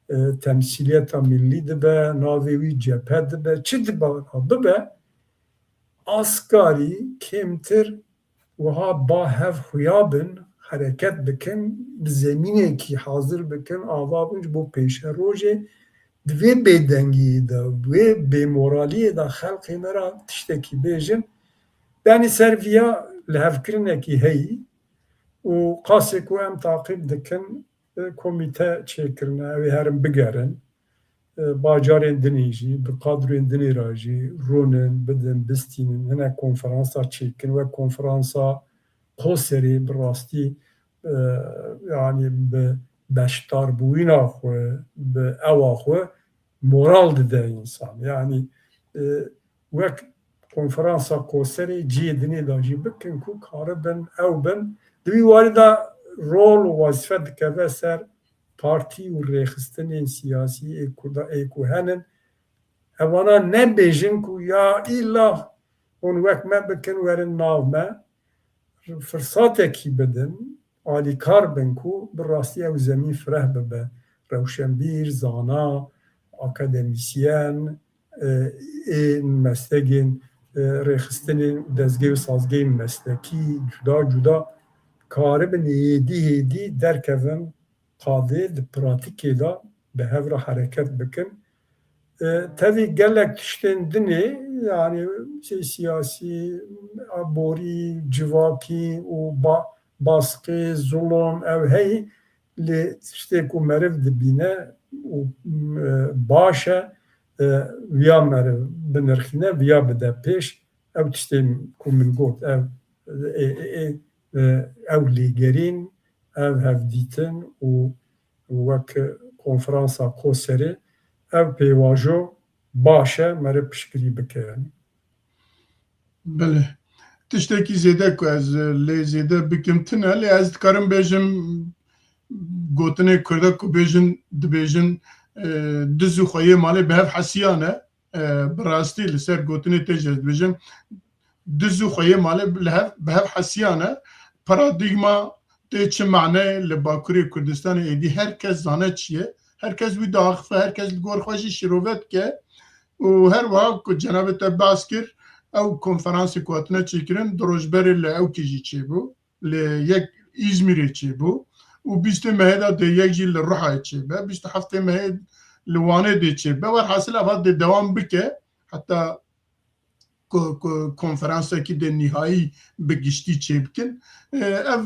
e, temsîliyeta millî dibe, navê wî cephe dibe, çi dibe, bibe, askarî kêmtir wiha ba hev xuya bin, hereket bikin, bi zemînekî hazir bikin, ava bin ji bo pêşerojê. Di vê bêdengiyê de, vê bêmoraliyê de xelkê me re tiştekî bêjin. Yanî ser viya lihevkirinekî heyî û qasê ku em taqîb dikin, e, komîte çêkirine, ew ê herin bigerin. E, bajarên dinê jî, bi kadroyên dinê re jî rûnin, bidin, bistînin, hinek konferansa çêkin, wek konferansa Qoserê bi rastî, e, yanî bi beşdarbûyîna xwe, bi ewa xwe moral dide însan. Yanî, e, wek konferansa Qoserê cihê dinê de jî bikin ku karibin ew bin. Di wî warî de rol û wezîfe dikeve ser partî û rêxistinên siyasî ê Kurda ê ku henin. Evana nebêjin ku ya îlla hûn wek me bikin, werin nav me. Firsatekî bidin, alîkar bin ku bi rastî ew zemîn fireh bibe. Rewşenbîr, zana, akademîsyen, e, ên meslegên, e, rêxistinên dezgeh û sazgehên meslekî cuda cuda karibin hêdî hêdî derkevin qadê, di pratîkê de bi hev re hereket bikin. E, tevî gelek tiştên dinê, yanî siyasî, aborî, civakî û ba-, baskı, zulm, ew heyî, lê tiştê ku meriv dibîne û, e, baş e, e, viya meriv binirxîne, viya bide pêş. Ew tiştê ku min got, ev, e, e, e, e, ew lêgerîn, ev hevdîtin û wek konferansa Qoserê, ev pêvajo baş e, meriv piştgirî bike. Belê. Tiştekî zêde ku ez lê zêde bikim tune, lê ez dikarim bêjim, gotinê Kurda ku bêjin, dibêjin, e, diz û xweyê malê bi hev hesiyan e. E, bi rastî li ser gotinê te jî ez dibêjim, diz û xweyê malê li hev, bi hev hesiyan e. Paradîgma tê çi maneyê li Bakurê Kurdistanê êdî her kes zane çi ye. Her kes wî diaxife, her kes li gor xwe jî şîrove dike. Û her wiha ku cenabê te behs kir, ew konferansê ku hatine çêkirin, du roj berê li ewkê jî çêbû. Li yek Îzmîrê çêbû û bîstê mehê de dê yek jî li Ruhayê çêbe, bîst û heftê mehê li Wanê dê çêbe. Werhasil eva dê dewam bike heta ku, ku konferansekî dê nîhayî bi giştî çêbikin. E, ev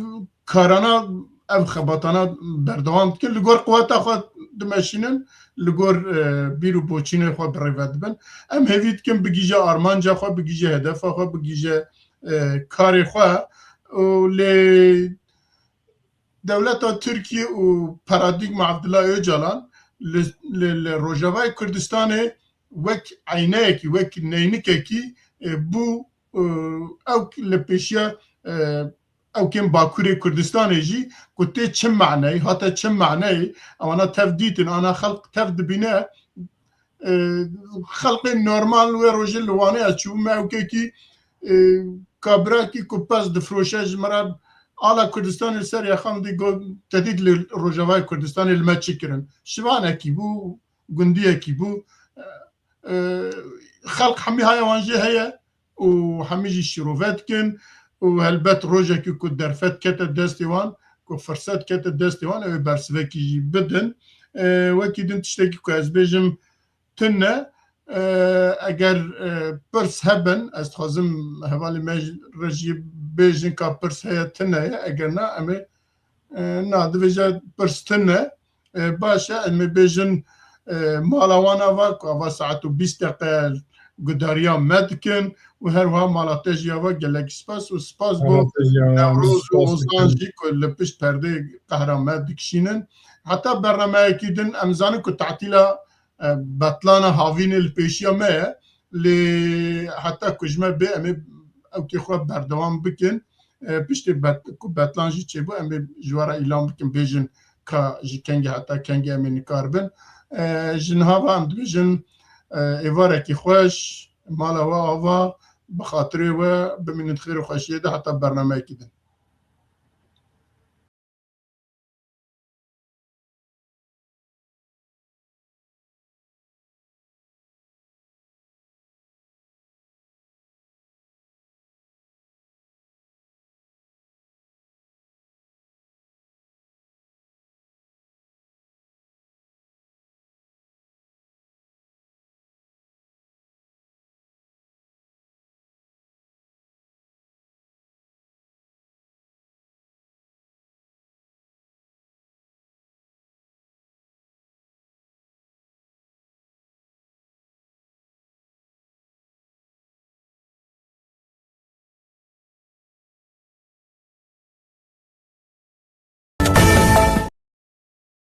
karana, ev xebatana berdewam dikin. Li gor quweta xwe dimeşînin, li gor, e, bîr û boçînê xwe bi rê ve dibin. Em hêvî dikin bigihîje armanca xwe, bigihîje hedefa xwe, bigihîje, e, karê xwe. Û lê dewleta Tirkiye û paradîgma Abdullah Ocalan li, li, li Rojavayê Kurdistanê wek eyneyekî, wek neynikekî, e, bû, e, ew li pêşiya, e, ewkên Bakurê Kurdistanê jî ku tê çi maneyê, hate çi maneyê, ewana tev dîtin, ana xelq tev dibîne, e, xelqê normal wê rojê li Wanê ez çûbûme ewkekî, e, kabirakî ku pez difroşe ji me re ala Kurdistanê li ser yexan dî got, te dît li Rojavayê Kurdistanê li me çi kirin. Şivanekî bû, gundiyekî bû. E, e, xelq hemî haya wan jê heye û hemî jî şîrove dikin û helbet rojekî ku derfet kete destê wan, ku firset kete destê wan, ew ê bersivekî jî bidin. E, wekî din tiştekî ku ez bêjim tune, E, eger e, pirs hebin, ez dixwazim hevalê me re jî bêjin ka pirs heye tune ye, eger na em ê e, na divêje pirs tune. E, baş e, em ê bêjin e, mala wan ava ku ava saet û bîst deqe gudariya me dikin û her wiha mala te jî ava gelek spas û spas bo Newroz û Ozan jî ku li pişt perdê qehra me dikişînin. Heta bernameyekî din em zanin ku tatîla e, betlana havînê li pêşiya me ye. Lê heta ku ji me bê em ê ewkê xwe berdewam bikin. E, piştê bet, ku betlan jî çêbû em ê ji we re îlan bikin, bêjin ka ji kengê heta kengê em ê nikaribin. E, ji niha ve em dibêjin e, êvarekî xweş, mala we ava, bi xatirê we, bimînin di xêr û xweşiyê de heta bernameyekî din.